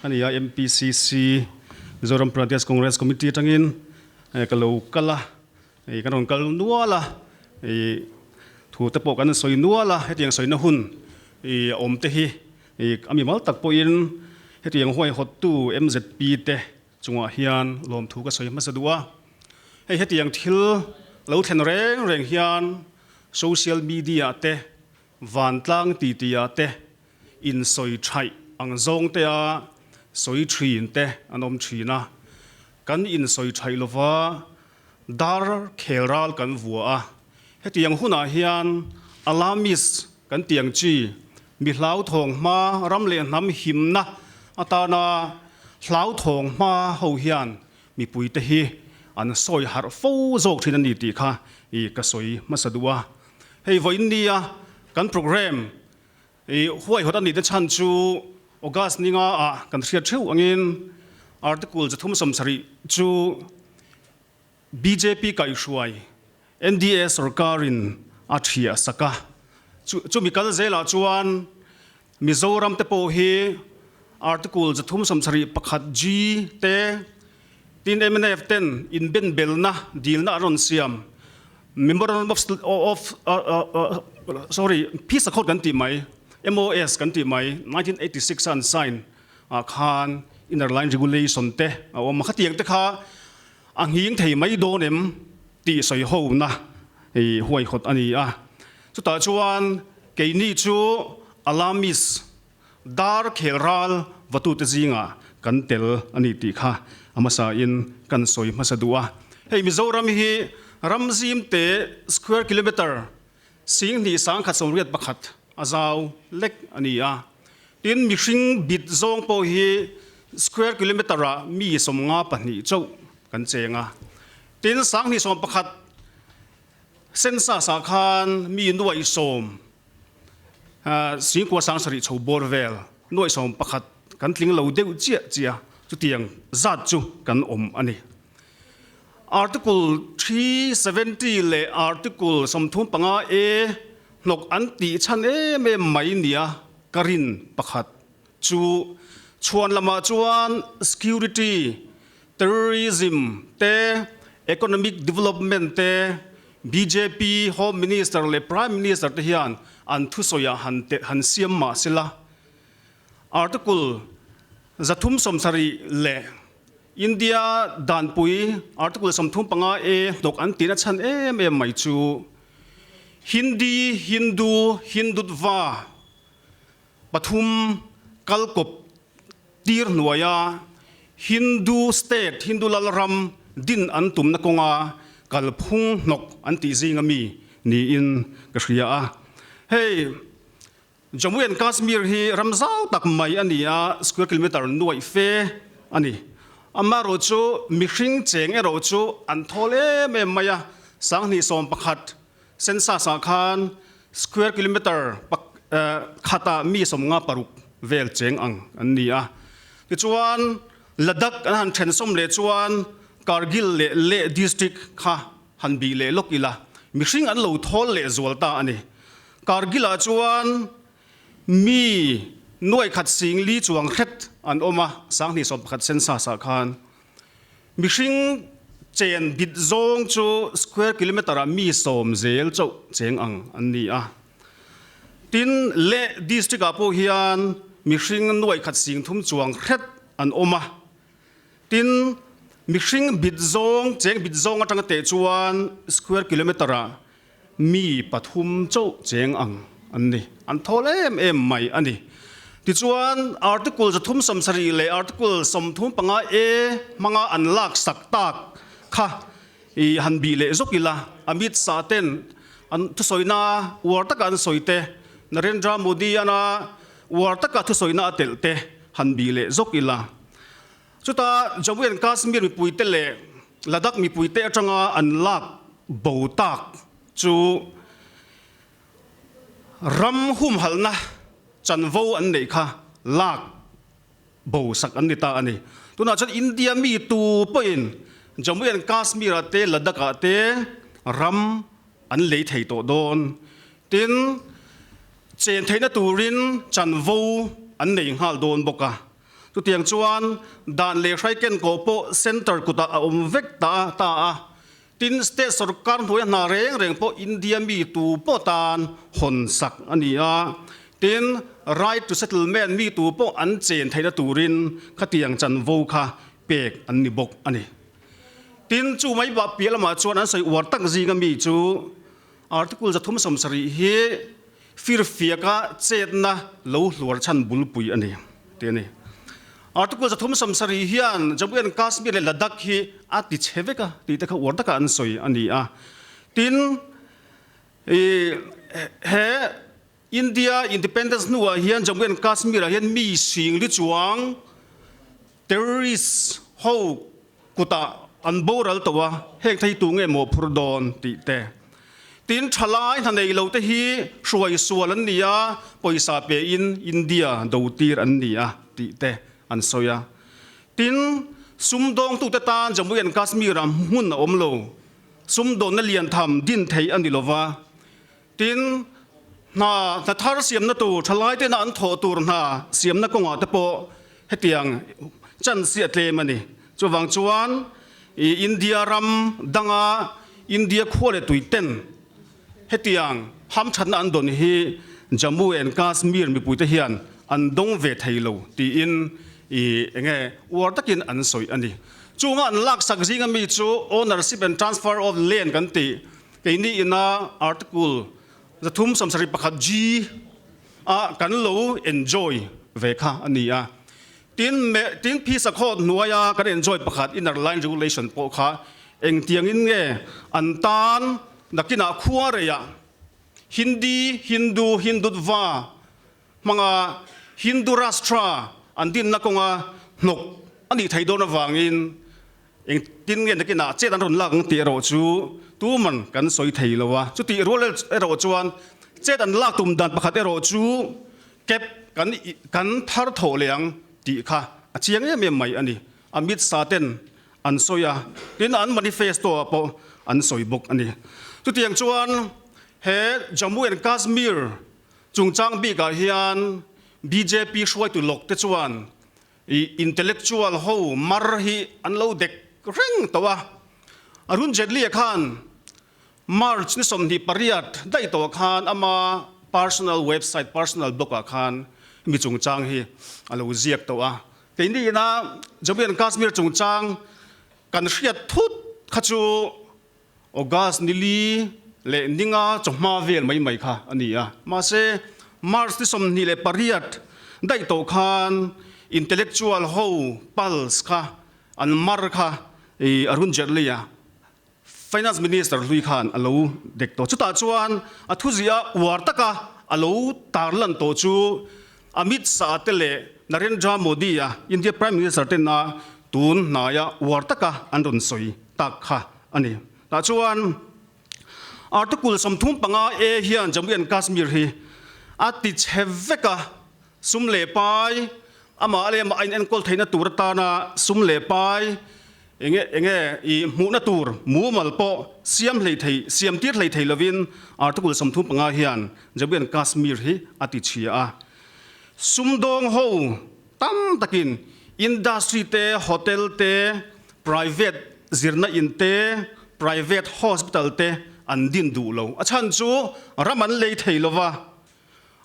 a ni a, MPCC, Mizoram Pradesh Congress Committee atangin ka lo kal a, kan rawn kal nual a, thu te pawh kan sawi nual a, hetiang sawina hun a awm te hi a mimal tak pawhin hetiang huaihawttu MZP te Chungah hian lawmthu ka sawi hmasa duh a, hei hetiang thil lo thlen reng reng hian social media te, vantlang titi ah te, insawi thaih ang zawng te a sawi thin te an awm thin a, kan insawi thaih lova dar khel ral kan vua a, hetiang hunah hian alarmist kan tih ang chi, mi hlauthawng hma ram leh hnam himna atana hlauthawng hma ho hian mipuite hi an sawi harh fo zawk thin a ni tih kha i ka sawi hmasa duh a. Hei vawiin nia kan programme i huaihawt a nih te chhan chu August ni nga ah kan hriat theuh angin Article 370 chu Bjp kaihhruai NDA sorkarin a thiah sak a, chumi kal zelah chuan Mizoram te pawh hi Article 371 G te tin mnf ten inbenbelna dilna an rawn siam Memorandum of sorry Peace Accord kan tih mai MOS kan tih mai 1986 a an sign ah khan Inner Line Regulation te a awm a, khatiang te kha A nghing thei mai dawn em tih sawi hona huaihawt a ni a. Chutah chuan keini chu Alamis dar khel ral vatute zingah kan tel a ni tih kha a hmasain kan sawi hmasa duh a. Hei Mizoram hi ram zimte square kilometre. Singhnih sangkhat 81 a zau lek a ni a. Tin, mihring bit zawng pawh hi square kilometer ah mi 52 chauh kan cheng a. Tin, 2011 census ah khan mi nuaih sawm singkua sang sarih chho bawr vel nuaih 11 kan tling lo deuh chiah chiah a, chutiang zat chu kan awm a ni. Article 370 leh Article 35 A hnawk an tih chhan em em mai nia ka rin pakhat chu chhuan lamah chuan security, terrorism te, economic development te bjp Home Minister leh Prime Minister te hian an thusawiah han han siam mah sela Article 370 leh India danpui Article 35 A hnawk an tihna chhan em em mai chu Hindi, Hindu, Hindutva pathum kalkawp tir hnuaia Hindu state, Hindu lalram din an tumna kawnga kalphung hnawk an tih zinga mi niin ka hria a. Hei. Jammu and Kashmir hi ram zau tak mai a ni a, square kilometre nuaih fe a ni. Amaherawhchu mihring cheng erawh chu an thawl em em mai a, 2011 census ah khan square kilometre khatah mi 56 vel cheng ang an ni a. Tichuan Ladakh an han thensawm leh chuan Kargil leh Leh district kha han bih leh lawk ila, mihring an lo thawl leh zual ta a ni. Kargil-ah chuan mi nuaih khat sing li chuang hret an awm a, 2011 census-ah khan mihring chen bit zawng chu square kilometre-ah mi 10 zel chauh cheng ang an ni a. Tin, Leh district-ah pawh hian mihring nuaih khat sing thum chuang hret an awm a. Tin, mihring bit zawng, cheng bit zawng atanga teh chuan square kilometre-ah mi pathum chauh cheng ang an ni. An thawl em em mai a ni. Tichuan, Article 370 leh Article 35 A hmanga an lak sak tak kha i han bih leh zawk ila, Amit Shah ten an thusawina uar taka an sawi te, Narendra Modi ana uar taka thusawina a telh te han bih leh zawk ila. Chuta Jammu and Kashmir mipuite leh Ladakh mipuite atanga an lak bo tak chu ram humhalhna chanvo an neih kha lak bo sak an ni ta a ni. Tunah chuan India mi tu pawhin Jammu and Kashmir ah te Ladakh ah te ram an lei thei tawh dawn. Tin, chen theihna turin chanvo an nei nghal dawn bawk a. Chutiang chuan dan leh hrai ken kawh pawh centre kutah a awm vek ta ta a. Tin, state sorkar hnuaia hna reng reng pawh India mi tu pawh tan hawn sak a ni a. Tin, right to settlement mi tu pawh an chen theihna turin khatiang chanvo kha pek an ni bawk a ni. Tin, chu mai bah piah lamah chuan an sawi uar tak zinga mi chu Article 370 hi firfiaka chetna lo hluar chhan bulpui a ni tih a ni. Article 370 hian Jammu and Kashmir leh Ladakh hi a ti chhe vek a tih te kha uar taka an sawi a ni a. Tin, he India Independence hnuah hian Jammu and Kashmir ah hian mi sing li chuang Terrorist ho kutah an boral tawh a, heng thei tu nge maw phur dawn tih te. Tin, thalai hna nei lo te hi hruai sual an ni a, pawisa pe in India do tir an ni a tih te an sawi a. Tin, sumdawngtute tan Jammu and Kashmir ah hmun a awm lo, sumdawnna lian tham din thei a ni lova. Tin, hna hna thar siamna tur, thalai tena an thawh tur hna siamna kawngah te pawh hetiang chance hi a tlem a ni. Chuvang chuan India ram danga India khua leh tui ten hetiang hamthatna an dawn hi Jammu and Kashmir mipuite hian an dawng ve thei lo tiin enge uar takin an sawi a ni. Chunga an laksak zinga mi chu ownership and transfer of land kan tih Keini ina article 371 G a kan lo enjoy ve kha a ni a. Tin, me, tin phisa khawt hnuaia kan enjoy pakhat inner line regulation pawh kha engtiangin nge an tan nakinah khua reiah. Hindi, Hindu, Hindutva hmanga Hindu Rashtra an dinna kawnga hnawk a nih theih dawn avangin engtin nge nakinah chet an rawn lak ang tih erawh chu tuman kan sawi thei lo a. Chutih rual erawh chuan chet an lak tum dan pakhat erawh chu cap kan kan thar thawh leh ang tih kha a chiang em em mai a ni. Amit Shah ten an sawi a, tin an manifesto ah pawh an sawi bawk a ni. Chutiang chuan he Jammu and Kashmir chungchang bikah hian bjp hruaitu lawk te chuan i intellectual ho mar hi an lo dek reng tawh a. Arun Jaitley-a khan March ni 28 daih tawh khan ama personal website, personal blog ah khan mi chungchang hi a lo ziak tawh a. Keini ina Jammu and Kashmir chungchang kan hriat thut kha chu August ni li leh ninga chawhma vel mai mai kha a ni a. Mahse, March ni 28 daih tawh khan intellectual ho pulse kha an mar kha i Arun Jaitley a Finance Minister hlui khan a lo dek tawh. Chutah chuan a thuziah uar taka a lo tarlan tawh chu Amit Shah te leh Narendra Modi a India Prime Minister tena tun hnaia uar taka an rawn sawi tak kha a ni. Tah chuan Article 35 A hian Jammu and Kashmir hi a ti chhe vek a, sum leh pai, amah leh amah a inenkawl theihna tur atana sum leh pai, Enge enge i hmuhna tur mumal pawh siam hlei thei siam tir hlei thei lovin Article 35 hian Jammu and Kashmir hi a ti chhia a. Sumdawng ho tam takin industry te, hotel te, private zirna in te, private hospital te an din duh lo. A chhan chu ram an lei thei lova,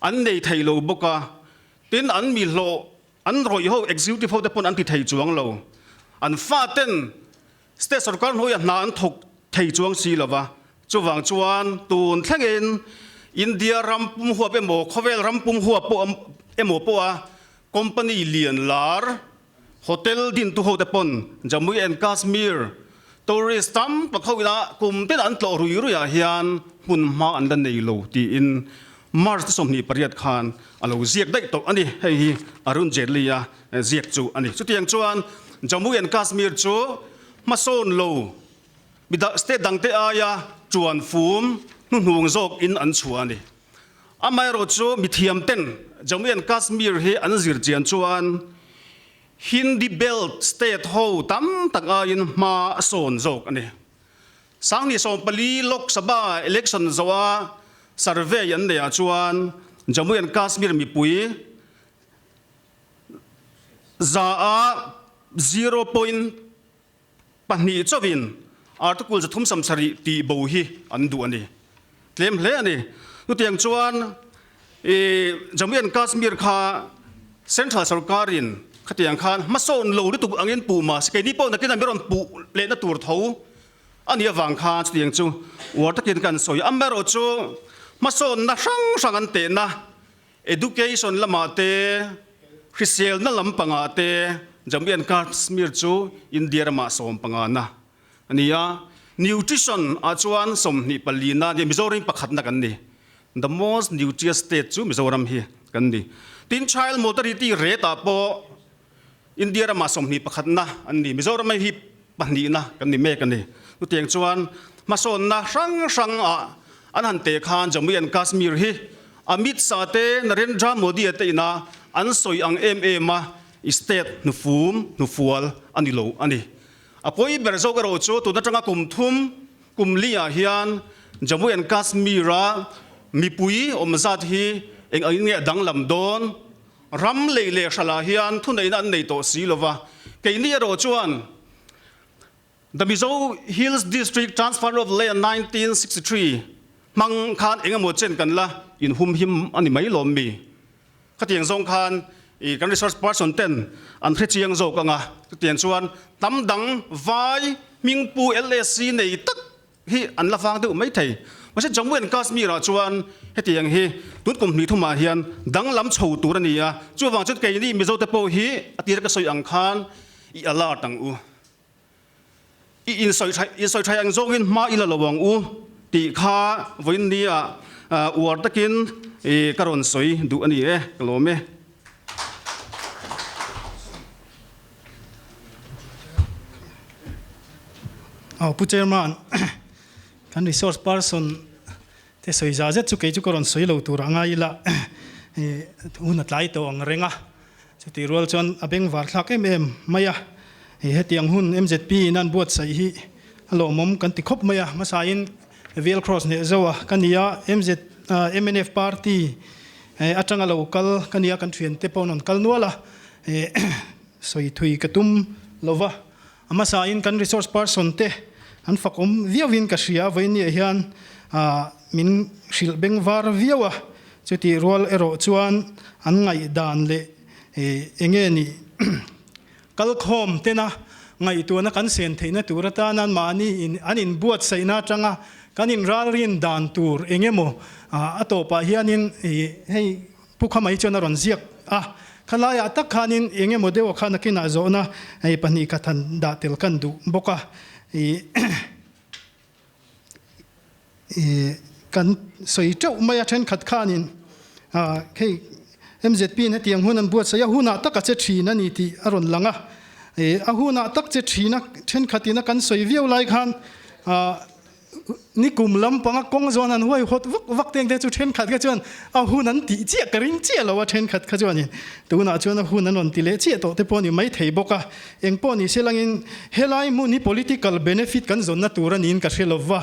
an nei thei lo bawk a, tin an mi hlawh An rawih ho executive ho te pawn an ti thei chuang lo. An fa ten state sorkar hnuaiah hna an thawk thei chuang si lo va. Chuvang chuan tun thlengin India ram pum huap emaw khawvel ram pum huap pawh emaw pawha company lian lar hotel dintu ho te pawn Jammu and Kashmir tourist tam tak ho ina kum ten an tlawh rui ruiah hian hmun hma an la nei lo tiin March te 28 khan a lo ziak daih tawh a ni. Hei hi Arun Jaitley-a ziak chu a ni. Chutiang chuan Jammu and Kashmir chu hmasawn lo mi state dangte aia tuan fum hnuhnung zawk in an chhuah a ni. Amaherawh chu mithiam ten Jammu and Kashmir hi an zir chian chuan Hindi belt state ho tam tak aiin hma a sawn zawk a ni. 2014 Lok Sabha election zawha survey an neihah chuan Jammu and Kashmir mipui za a zero point pahnih chauhin Article 370 tih bo hi an duh a ni. Tlem hle a ni. Chutiang chuan i Jammu and Kashmir kha Central sorkarin khatiang khan hmasawn lo lutuk angin puh mah se keini pawh nakin an rawn puh lehna tur tho a nih avang khan chutiang chu uar takin kan sawi. Amaherawh chu hmasawnna hrang hrang an tehna education lamah te, hriselna lampangah te Jammu and Kashmir chu India ramah sawmpangana a ni a, nutrition ah chuan 24 na nia Mizoram hi pakhatna kan ni, the most nutritious state chu Mizoram hi kan ni. Tin child mortality rate ah pawh India ramah 21 na an ni, Mizoram hi pahnihna kan ni mek a ni. Chutiang chuan hmasawnna hrang hrang ah an han teh khan Jammu and Kashmir hi Amit Shah te Narendra Modi a te ina an sawi ang em em a state hnufum hnufual a ni lo a ni. A pawi ber zawk erawh chu tun atanga kum thum kum li ah hian Jammu and Kashmir a mipui awm zat hi eng angin nge a danglam dawn? Ram lei leh hral ah hian thuneihna an nei tawh si lova, keini erawh chuan The Mizo Hills District Transfer of Land 1963 hmang khan eng emaw chen kan la inhumhim a ni mai lawm mi? Khatiang zawng khan i kan resource person ten an hre chiang zawk ang a, chutiang chuan hnam dang vai hmingpu LSC nei tak hi an la vang deuh mai thei. Mahse Jammu and Kashmir ah chuan hetiang hi tun kum hnih thumah hian danglam chho tur a ni a, chuvang chuan keini Mizo te pawh hi a tir ka sawi ang khan i alert ang u. I insawi tha insawi tha ang zawngin hma i la lo ang u tih kha vawiin nia. Uar takin ka rawn sawi duh a ni e, ka lawm e. Aw Pu Chairman, kan resource person te sawi za zet chu kei chu ka rawn sawi lo tur a ngai ila, hun a tlai tawh ang reng a, chutih rual chuan a bengvar thlak em em mai a, hetiang hun MZP in an buatsaih hi a lawmawm kan ti khawp mai a, hmasain VL Cross hneh zo a ka ni a, MZ mnf party atanga lo kal ka ni a, kan thiante pawh an rawn kal nual a, sawi thui ka tum lo va, a hmasain kan resource person te an fak awm viauin ka hria, vawiin hian min hrilh beng var viau a, chutih rual erawh chuan an ngaihdan leh enge nih Kalkhawm tena ngaihtuahna kan sen theihna tur atana mahni in an inbuatsaihna atanga kan inralrin dan tur eng emaw a tawpah hianin hei Pu Khamai chuan a rawn ziak a, khalaiah tak khanin eng emaw deuha khan a kinah zawhna hei pahnihkhat han dah tel kan duh bawk a. Kan sawi teuh mai a thenkhat khanin hei MZP in hetiang hun an buatsaih a hunah tak a che thin a ni tih a rawn lang a, a hunah tak che thin a thenkhatin a kan sawi viau lai khan nikum lampanga kawng zawn an huaihawt vak vak te ang te chu thenkhat kha chuan a hun an tih chiah ka ring chiah lo a thenkhat kha chuanin tunah chuan a hun an rawn ti leh chiah tawh te pawh a ni maithei bawk a. Engpawh ni se langin helai hmun hi political benefit kan zawnna tur a niin ka hre lova,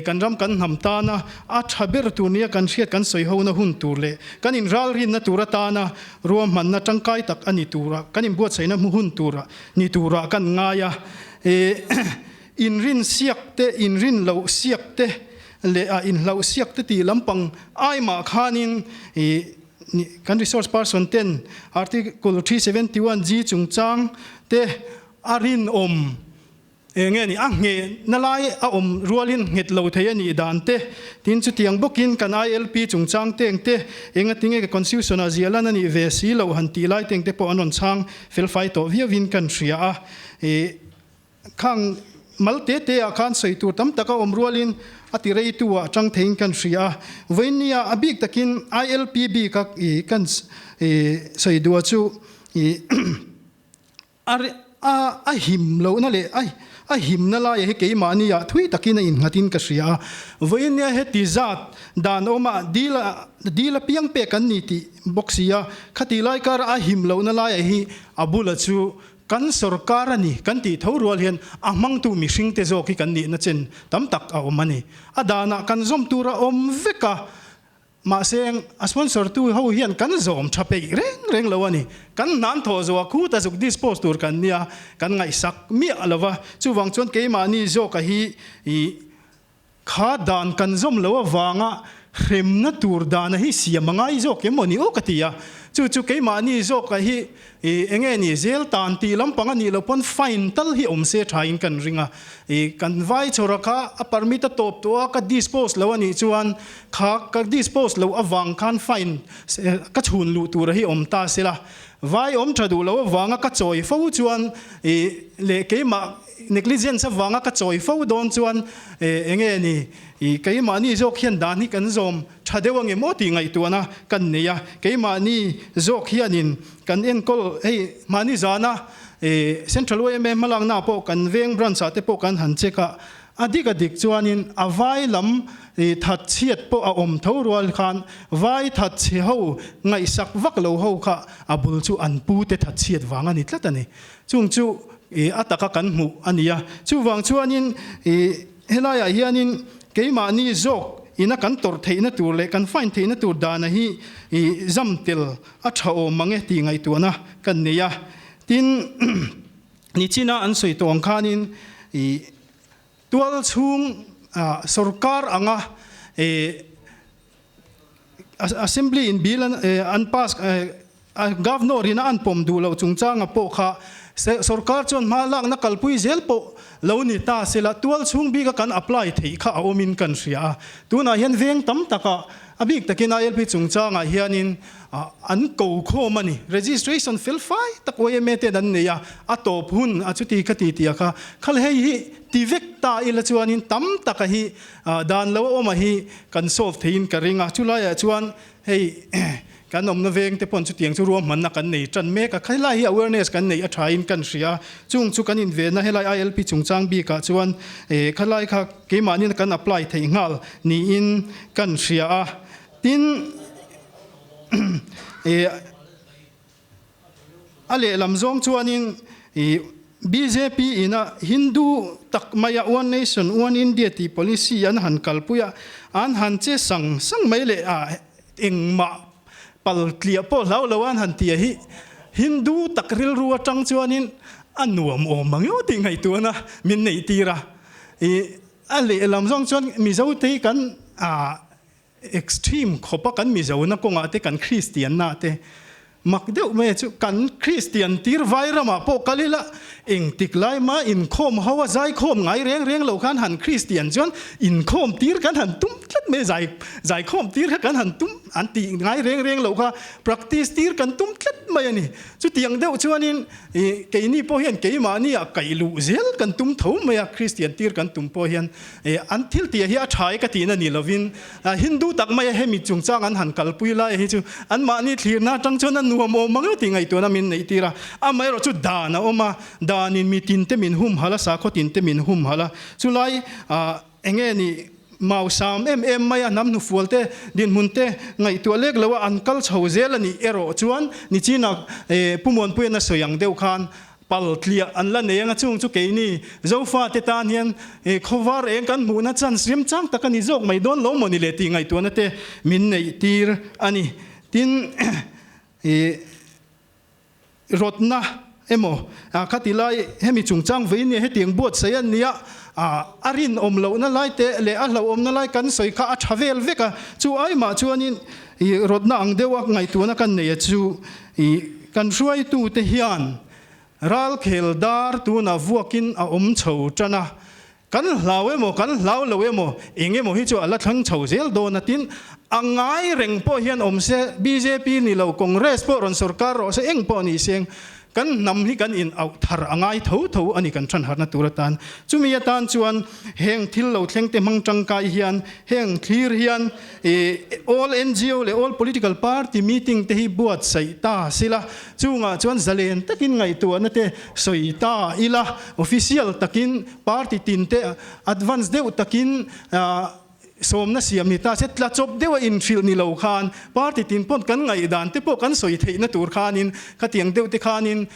kan ram kan hnam tana a tha ber tur nia kan hriat kan sawi hona hun tur leh kan inralrinna tur atana ruahmanna tangkai tak a ni tura kan inbuatsaihna hmu hun tura ni turah kan ngai a. Inrin siak te, inrin loh siak te leh a inhlauh siak te tih lampang aimah khanin Kan resource person ten Article 371 G chungchang te a rinawm eng nge ni a ngheh na lai a awm rualin nghet lo thei a nih dan te, tin chutiang bawkin kan ILP chungchang teng te enga tinge ka constitution ah ziah lan a nih ve si loh han tih lai teng te pawh an rawn chhang felfai tawh viauin kan hria a. Khang mal te te ah khan sawi tur tam tak a awm rualin a ti rei tu ah tang theiin kan hria a. Vawinia a bik takin ILP bik a i kan i sawi duh a chu i a a a him lohna leh a a himna laia hi keimahni ah thui takin a innghatin ka hria a. Vawinia heti zat dan awma dil a dil apiang pek an ni tih bawk si a, khati lai kara a him lohna laia hi a bula chu Kan sorkar a ni kan tih tho rual hian a hmangtu mihringte zawk hi kan nihna chen tam tak a awm a ni. A danah kan zawm tur a awm vek a, mahse a sponsor tu ho hian kan zawm tha peih reng reng lo a ni. Kan hnan thawh zawh a khut a zuk dispose tur kan nia, kan ngaihsak miah lo va. Chuvang chuan keimahni zawka hi i Kha dan kan zawm lo avanga hremna tur dana hi siam a ngai zawk em maw ni aw ka ti a, chu chu keimahni zawka hi i enge ni zel tan tih lampang a nih loh pawn fine tal hi awm se tha in kan ring a, i kan vai chhawra kha a permit a tawp tawh a ka dispose lo a nih chuan kha ka dispose loh avang khan fine ka chhun luh tura hi awm ta se la, vai awm tha duh loh avanga ka chawi fo chuan i leh keimah Negligence avanga ka chawi fo dawn chuan enge ni i keimahni zawk hian dan hi kan zawm tha deuh ange maw tih ngaihtuahna kan nei a, keimahni zawk hianin kan enkawl hei mahni zana Central yma hmalakna pawh kan veng branch ah te pawh kan han check a, a dik a dik chuanin a vai lam that chhiat pawh a awm tho rual khan vai that chhe ho ngaihsak vak lo ho kha a bul chu an pu te that chhiat vang a ni tlat a ni. Chung chu i a taka kan hmuh a ni a. Chuvang chuanin i helaiah hianin keimahni zawk ina kan tawrh theihna tur leh kan fine theihna tur dana hi i zam tel a tha awm mang e tih ngaihtuahna kan nei a. Tin, nichina an sawi tawh ang khanin i tual chhung sorkar anga i Assembly in bill an pass Governor in a an pawm duh loh chungchanga pawh kha Sorkar chuan hma lakna kalpui zel pawh lo ni ta sela tual chhung bika kan apply theih kha a awmin kan hria a. Tunah hian veng tam takah a bik takin ILP chungchangah hianin an ko khawm a ni. Registration fel fai tak yma ten an nei a, a tawp hun a chuti kha ti tia kha khal hei hi ti vek ta ila chuanin tam taka hi dan lo a awm a hi kan solve theiin ka ring a. Chulaiah chuan hei kan awmna veng te pawn chutiang chu ruahmanna kan nei tan mek a, helai hi awareness kan neih a thain kan hria a, chung chu kan invenna helai ILP chungchang bikah chuan khalai kha keimahni kan apply theih nghal niin kan hria a, tin A lehlam zawng chuanin bjp ina Hindu tak maia One Nation, One India tih policy an han kalpui a, an han che sang sang mai leh a, engmah pal tliah pawh hlau lo an han ti a hi Hindu tak rilru atang chuanin a nuam awm ang emaw tih ngaihtuahna min neih tir a. A lehlam zawng chuan Mizote hi kan Extreme khawpa kan Mizona kawngah te kan Kristianna te mak deuh mai chu kan Kristian tir vai ramah pawh kal ila engtik lai mah inkhawm ho a zaikhawm ngai reng reng lo khan han Kristian chuan inkhawm tir kan han tum tlat mai zai zaikhawm tir kha kan han tum an tih ngai reng reng lo kha practice tir kan tum tlat mai a ni. Chutiang deuh chuanin ih keini pawh hian keimahni ah kaih luh zel kan tum tho mai a Kristian tir kan tum pawh hian Ih an thil tih hi a tha e ka tihna ni lovin Hindu tak maia hemi chungchang an han kalpui lai hi chu anmahni thlirna atang chuan a nuam awm mang tih ngaihtuahna min neih tir a. Amaherawh chu dan a awm a, danin mi tinte min humhalh a, sakhaw tinte min humhalh a. Chulai eng nge ni mausam em em maia hnam hnufual te dinhmun te ngaihtuah lek lo a an kal chho zel a nih erawh chuan nichina Pu Muanpuian a sawi ang deuh khan Pal tliah an la nei anga chung chu keini Zofate tan hian khawvar eng kan hmuhna chance remchang tak a ni zawk mai dawn lo maw ni le tih ngaihtuahna te min neih tir a ni. Tin, rawtna emaw khati lai hemi chungchang vei nia hetiang buatsaih an nia a rinawm lohna lai te leh a hlauhawmna lai kan sawi kha a tha vel vek a, chu ai mah chuanin rawtna ang deuha ngaihtuahna kan nei a chu Kan hruaitute hian ralkhel dar tunah vuakin a awm chho tan a, kan hlau emaw kan hlau lo emaw eng emaw hi chu a la thlang chho zel dawn a, tin a ngai reng pawh hian awm se, bjp ni lo Congress pawh rawn sorkar rawh se eng pawh ni seng kan hnam hi kan in auh thar a ngai tho tho a ni kan thanharna tur atan. Chumi atan chuan heng thil lo thleng te hmang tangkai hian heng thlir hian All ngo leh All Political Party meeting te hi buatsaih ta sila, chungah chuan zalen takin ngaihtuahna te sawi ta ila, official takin party tin te advance deuh takin sawmna siam ni ta se, tla chawp deuha inhrilh ni lo khan party tin pawn kan ngaihdan te pawh kan sawi theihna tur khanin khatiang deuh te khanin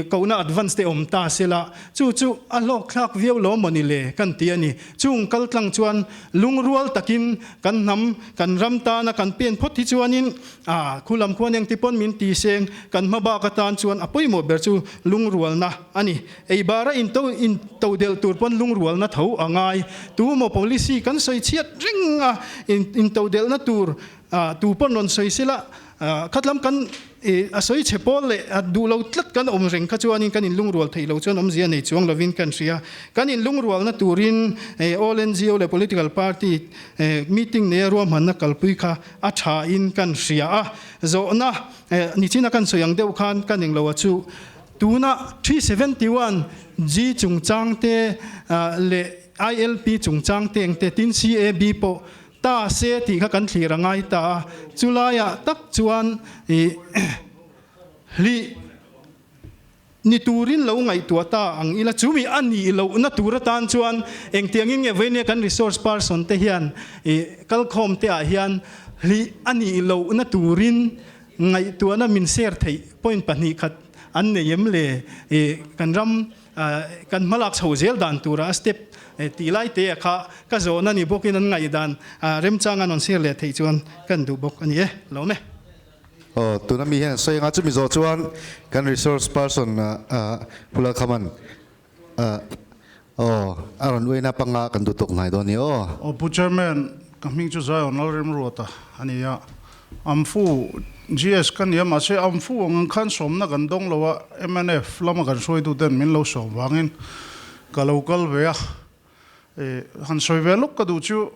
kohna advance te awm ta sela, chu chu a hlawkthlak viau lo maw ni le kan ti a ni. Chung kaltlang chuan lungrual takin kan hnam, kan ram tana kan pen phawt hi chuanin a khulam khuan engti pawn min ti seng, kan hma bak atan chuan a pawimawh ber chu lungrualna a ni. Ei bara into into delh tur pawn lungrualna tho a ngai. Tu maw policy kan sawi chhiat reng a, into delhna tur tu pawn rawn sawi sela khatlam kan a sawi chhe pawl leh a duh lo tlat kan awm reng kha chuanin kan inlungrual theih lo chuan awmzia nei chuang lovin kan hria. Kan inlungrualna turin All ngo leh Political Party meeting neia ruahmanna kalpui kha a thain kan hria a. Zawhna nichina kan sawi ang deuh khan kan englo a chu tuna 371 G chungchang te leh ILP chungchang te engte tin CAB pawh Ta se tih kha kan thlir a ngai ta a, chulaiah tak chuan ih hlih ni turin lo ngaihtuah ta ang ila, chumi a nih lohna tur atan chuan engtiangin nge vawinia kan resource person te hian ih kalkhawm te ah hian hlih a nih lohna turin ngaihtuahna min share theih point 2 khat an nei em le ih kan ram Kan hmalak chho zel dan tura a step tih lai te kha ka zawhna ni bawkin an ngaihdan remchang an rawn share leh theih chuan kan duh bawk a ni e. Lawm e. Aw, tuna mi hian sawi anga chumi zawh chuan kan resource person Pu Lalkhaman aw a rawn uaina panga kan duh tawk hnai dawn a ni aw. Aw Pu Chairman, ka hming chu Zion Lalremruata a ni a, Amfu. GS ka nia mahse am fu ang ang khan sawmna kan dawng lo a, mnf lama kan hruaituten min lo sawm vangin ka lo kal ve a. Han sawi ve lawk ka duh chu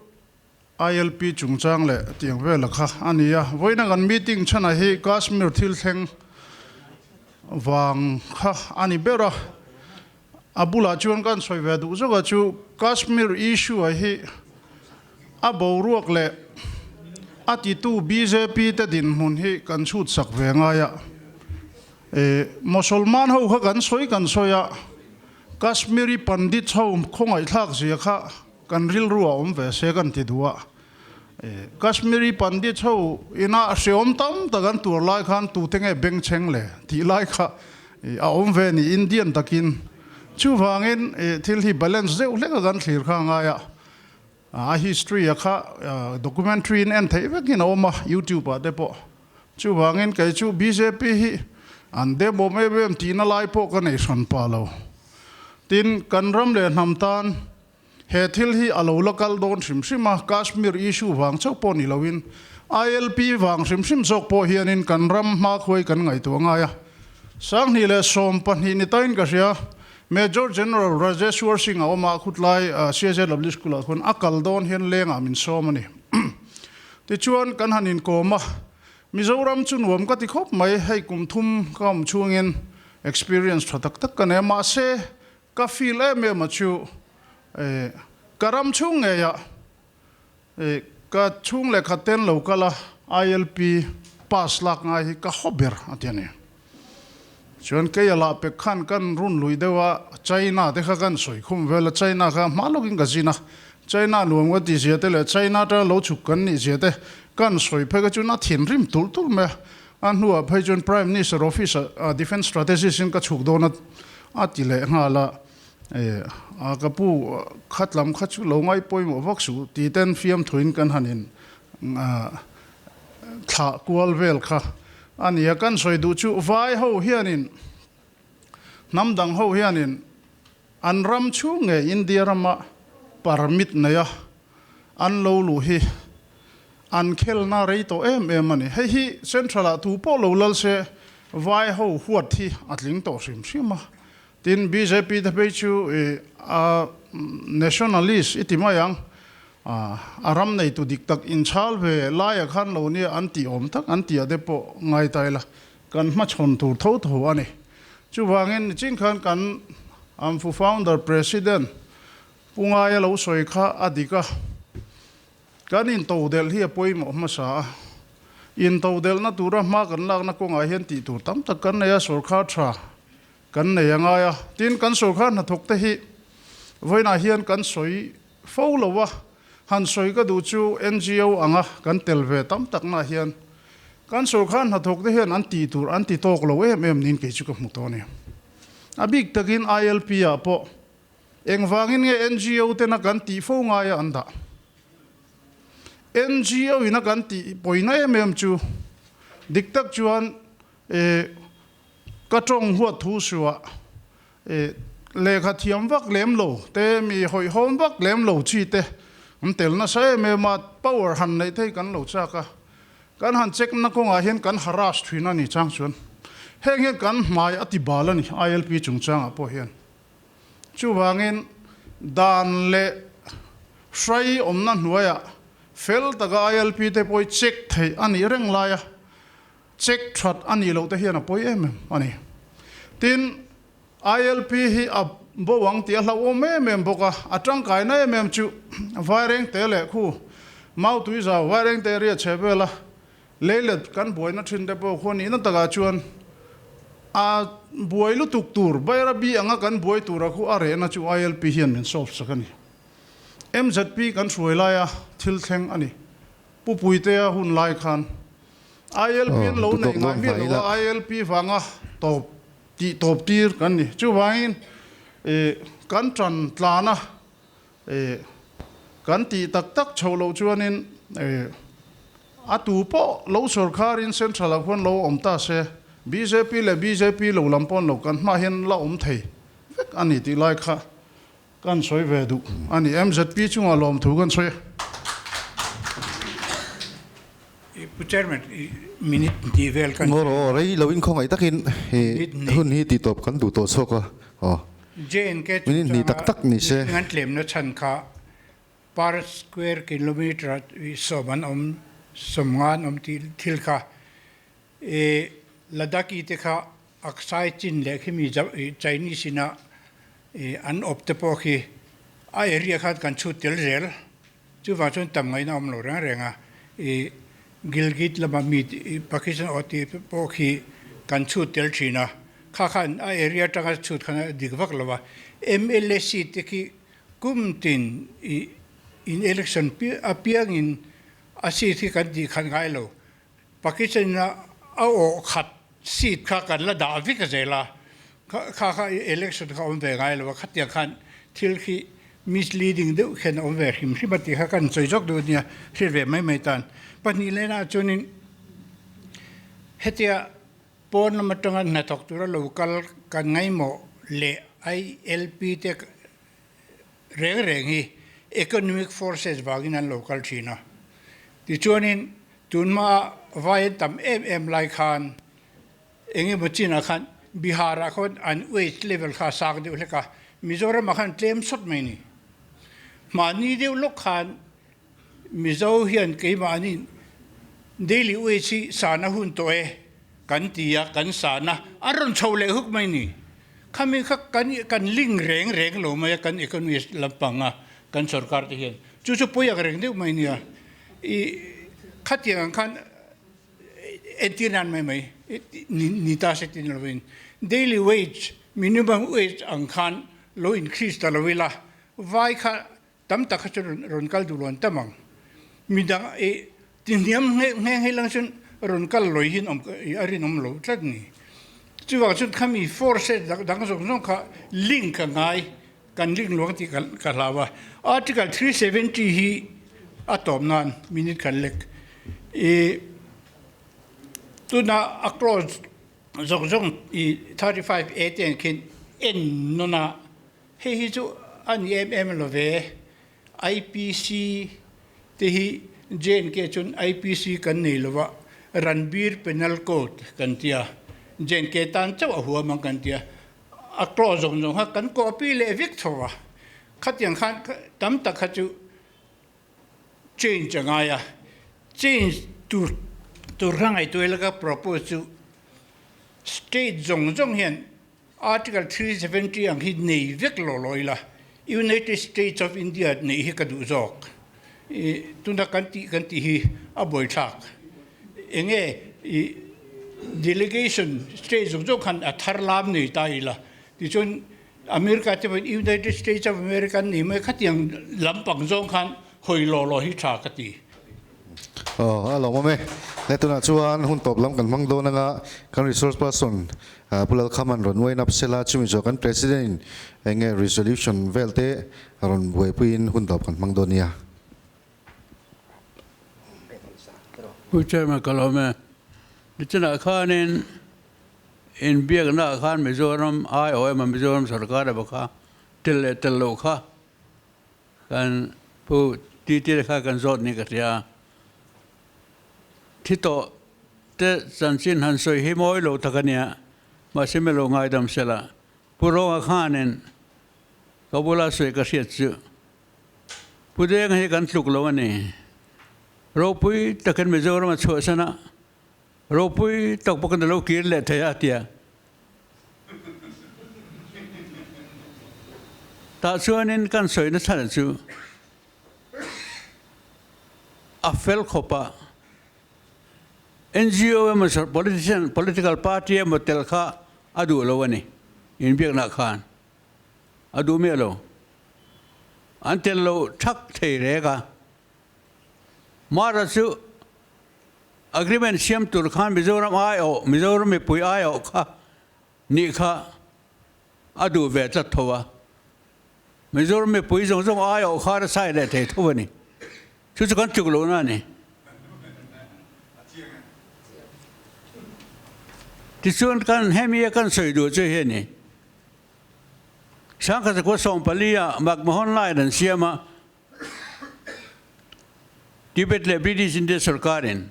ILP chungchang leh tiang vela kha a ni a. Vawiina kan meeting chhanah hi Kashmir thil thleng vang kha a ni ber a. A bulah chuan kan sawi ve duh zawk a chu Kashmir issue ah hi a boruak leh a titu bjp te dinhmun hi kan chhut sak ve ngai a. Mosolman ho kha kan sawi kan sawi a, Kashmiri Pandits ho khawngaihthlak zia kha kan rilru a awm ve se kan ti duh a. Kashmiri Pandits ho ina hreawm tam tak an tuar lai khan tute nge bengchheng le tih lai kha a awm ve ni Indian takin. Chuvangin thil hi balance deuh hlek a kan thlir kha a ngai a. A history a kha documentary in en theih vekin a awm a YouTube ah te pawh. Chuvangin kei chu bjp hi an dem awm em em tihna lai pawh ka nei hran pah lo. Tin, kan ram leh hnam tan he thil hi a lo la kal dawn hrim hrim a, Kashmir issue vang chauh pawh ni loin ILP vang hrim hrim zawk pawh hianin kan ram hmakhuai kan ngaihtuah ngai a. 2012 ni tain ka hria, Major General Rajeshwar Singh a awm a, khutlai CJW School-ah khuan a kal dawn hian lengah min sawm a ni. Tichuan kan han inkawm a, Mizoram chu nuam ka ti khawp mai, hei kum thum ka awm chhungin experience tha tak tak ka nei a, mahse ka feel em em a chu ka ram chhung ngeiah ka chhung leh khat ten lo kal a, ILP pass lak ngai hi ka haw ber a ti a ni. Chuan kei a lah pek khan kan run lui deuh a, China te kha kan sawi khum vel a, China kha hma lawkin ka zin a, China nuam ka ti zia te leh China atanga lo chhuk kan nih zia te kan sawi phei kha chuan a thinrim tulh tulh mai a, a hnuah phei chuan Prime Minister Office ah Defence Strategist in ka chhuk dawn a a ti leh nghal a, a ka pu khat lam kha chu lo ngai pawimawh vak suh ti ten fiamthuin kan han in thlah kual vel kha a ni a. Kan sawi duh chu vai ho hianin hnam dang ho hianin an ram chhung nge India rama permit nei a an lo luh hi an khelna rei tawh em em a ni. Hei hi Central ah tu pawh lo lal se vai ho huat hi a tling tawh hrim hrim a. Tin, bjp te phei chu a nationalist i ti mai ang, a ram neitu dik tak inchhal ve laia khan lo nia an tih awm tak an tih ah te pawh ngai ta ila, kan hmachhawn tur tho tho a ni. Chuvangin nichin khan kan AMFU founder president Pu Ngaia lo sawi kha a dik a, kan intodelh hi a pawimawh hmasa a, intodelhna tura hma kan lakna kawngah hian tih tur tam tak kan nei a, sorkar tha Kan nei a ngai a, tin kan sorkar hnathawk te hi vawiinah hian kan sawi fo lo a, han sawi ka duh chu NGO anga kan tel ve tam takna hian kan sorkar hnathawk te hian an tih tur an ti tawk lo em em niin kei chu ka hmu tawh a ni. A bik takin ILP ah pawh engvangin nge NGO tena kan tih fo ngaia an dah? NGO ina kan tih pawina em em chu dik tak chuan Ka tawng huat thu suah e, lehkha thiam vak lem lo te, mi hawihhawm vak lem lo chi te an tel nasa em em a, power han neih thei kan lo chak a, kan han check na kawngah hian kan harass thin a ni chang chuan heng hian kan hmai a ti bal a ni ILP chungchangah pawh hian. Chuvangin dan leh hrai awmna hnuaiah fel taka ILP te pawh hi check theih a nih reng lai a, Check that a nih loh te hian a pawi em em a ni. Tin, ILP hi a bo ang tih a hlauhawm em em bawk a, a tangkaina em em chu Vairengte leh khu Mautuizau Vairengte area chhe vela leilet kan buaina thin te pawh khuan nihna takah chuan a buai lutuk tur Bairabi anga kan buai tura khu a rehna chu ILP hian min solve sak a ni. MZP kan hruai laia thil thleng a ni. Pu Puitea hun lai khan ILP an lo neih ngai miah lo a, ILP vanga tawp tih tawp tir kan ni. Chuvangin kan tan tlana kan tih tak tak chho loh chuanin a tu pawh lo sawrkharin Central ah khuan lo awm ta se, bjp leh bjp lo lam pawn lo kan hmah hian la awm thei vek a ni tih lai kha Kan sawi ve duh a ni. MZP chungah lawmthu kan sawi a. I Pu Chairman, minute hnih vel kan. Ngaw rawh aw, rei lo in khawngaih takin hun hi tihtawp kan duh tawh chhuak a aw. JNK Minute hnih tak tak ni se. Mihring an tlemna chhan kha per square kilometre ah sawm an awm, sawmnga an awm tih thil kha Ladakhi te kha Aksai Chin leh khimi Chinese ina an awp te pawh khi a area khan kan chhut tel zel. Chuvang chuan tam ngaihna awm lo reng reng a, i Gilgit lama mi Pakistan aw tih pawh khi kan chhut tel thin a, kha khan a area atanga chhut khan a dik vak lo a. Mla seat te khi kum tin i in election apiangin a seat hi kan tih khat ngai lo. Pakistan a awh khat seat kha kan la dah vek zel a, kha kha election kha awm ve ngai lo a, khatiang khan thil khi misleading deuh khian a awm ve hrim hrim a tih kha kan sawi zawk duh a nia, hriat ve mai mai tan. Pahnih lehna ah chuanin hetia pawn lam atanga hnathawk tura lo kal kan ngaihmawh leh ILP te reng reng hi economic forces vangin an lo kal thin a. Tichuanin tunhma vai an tam em em lai khan eng emaw chinah khan Bihar ah khawn an wage level kha a sang deuh hlek a, Mizoram ah khan tlem sawt mai a ni. Mahni deuh lawk khan Mizo hian keimahni daily wage hi sana hun tawh e kan ti a, kan sana a rawn chho leh huk mai a ni. Khami kha kan kan link reng reng lo mai a kan economy lampanga kan sorkar te hian. Chu chu pawi ang reng deuh mai nia. I khatiang ang khan entir nan mai mai ni ta se tin lovin daily wage minimum wage ang khan lo increase ta lo ila vai kha tam tak kha chu rawn kal duh lo an tam ang. Midang i tihniam nghe nghe lang chuan rawn kal lawi hi an awm a rinawm lo tlat ni. Chuvang chuan khami forces dang zawng zawng kha link a ngai kan link luang tih ka hlau a. Article 370 hi a tawp nan minute kan lek i tuna a clause zawng zawng i 35 A te ang khin en nawn a Hei hi chu a ni em em lo ve. IPC te hi JNK chuan IPC kan nei lo va, Ranbir Penal Code kan tia, JNK tan chauh a huam ang kan tia, a clause zawng zawng kha kan copy leh vek chho a, khatiang khan tam tak kha chu change a ngai a, change tur tur kha ngaihtuah ila ka propose chu state zawng zawng hian Article 370 ang hi nei vek lo lo ila, United States of India neih hi ka duh zawk. I tuna kan tih kan tih hi a buaithlak. Enge i delegation state zawk zawk khan a thar lam nei ta ila, tichuan America te pawhin United States of America an nei mai khatiang lampang zawng khan hawi lo lo hi tha ka ti. Aw, a lawmawm e. He tunah chuan hun tawp lam kan hmang dawn anga kan resource person Pu Lalkhaman rawn uain up sela, chumi zawh kan President in eng nge resolution vel te rawn buaipuiin hun tawp kan hmang dawn nia. Pu Chairman ka lawm e. Nichinah khanin inbiakna ah khan Mizoram aiawh emaw Mizoram sorkar emaw kha tel leh tel loh kha Kan pu titi kha kan zawt ni ka hria. Thi tawh te chanchin han sawi hi mawi lo tak a nia, mahse mi lo ngaidam sela. Pu Rawnga khanin ka bula sawi ka hriat chu Pu Denga hi kan tluk lo a ni. Ropui takin Mizoram a chhuahsan a, ropui tak bawkin a lo kir leh thei a tia. Tah chuanin kan sawi na chhan chu a fel khawp a, NGO emaw politician political party emaw tel kha a duh lo a ni, inbiakna khan a duh miah lo. An tel lo thak thei rek a, Mara chu Agreement siam tur khan Mizoram aiawh, Mizoram mipui aiawh kha nih kha a duh ve tlat tho a. Mizoram mipui zawng zawng aiawh khan a sai leh thei tho a ni. Chu chu kan tluk lohna a ni. Tichuan kan hemi a kan sawi duh chu hi a ni. Sangkhat zakua 14 ah McMahon line an siam a. Tibet leh British India sorkarin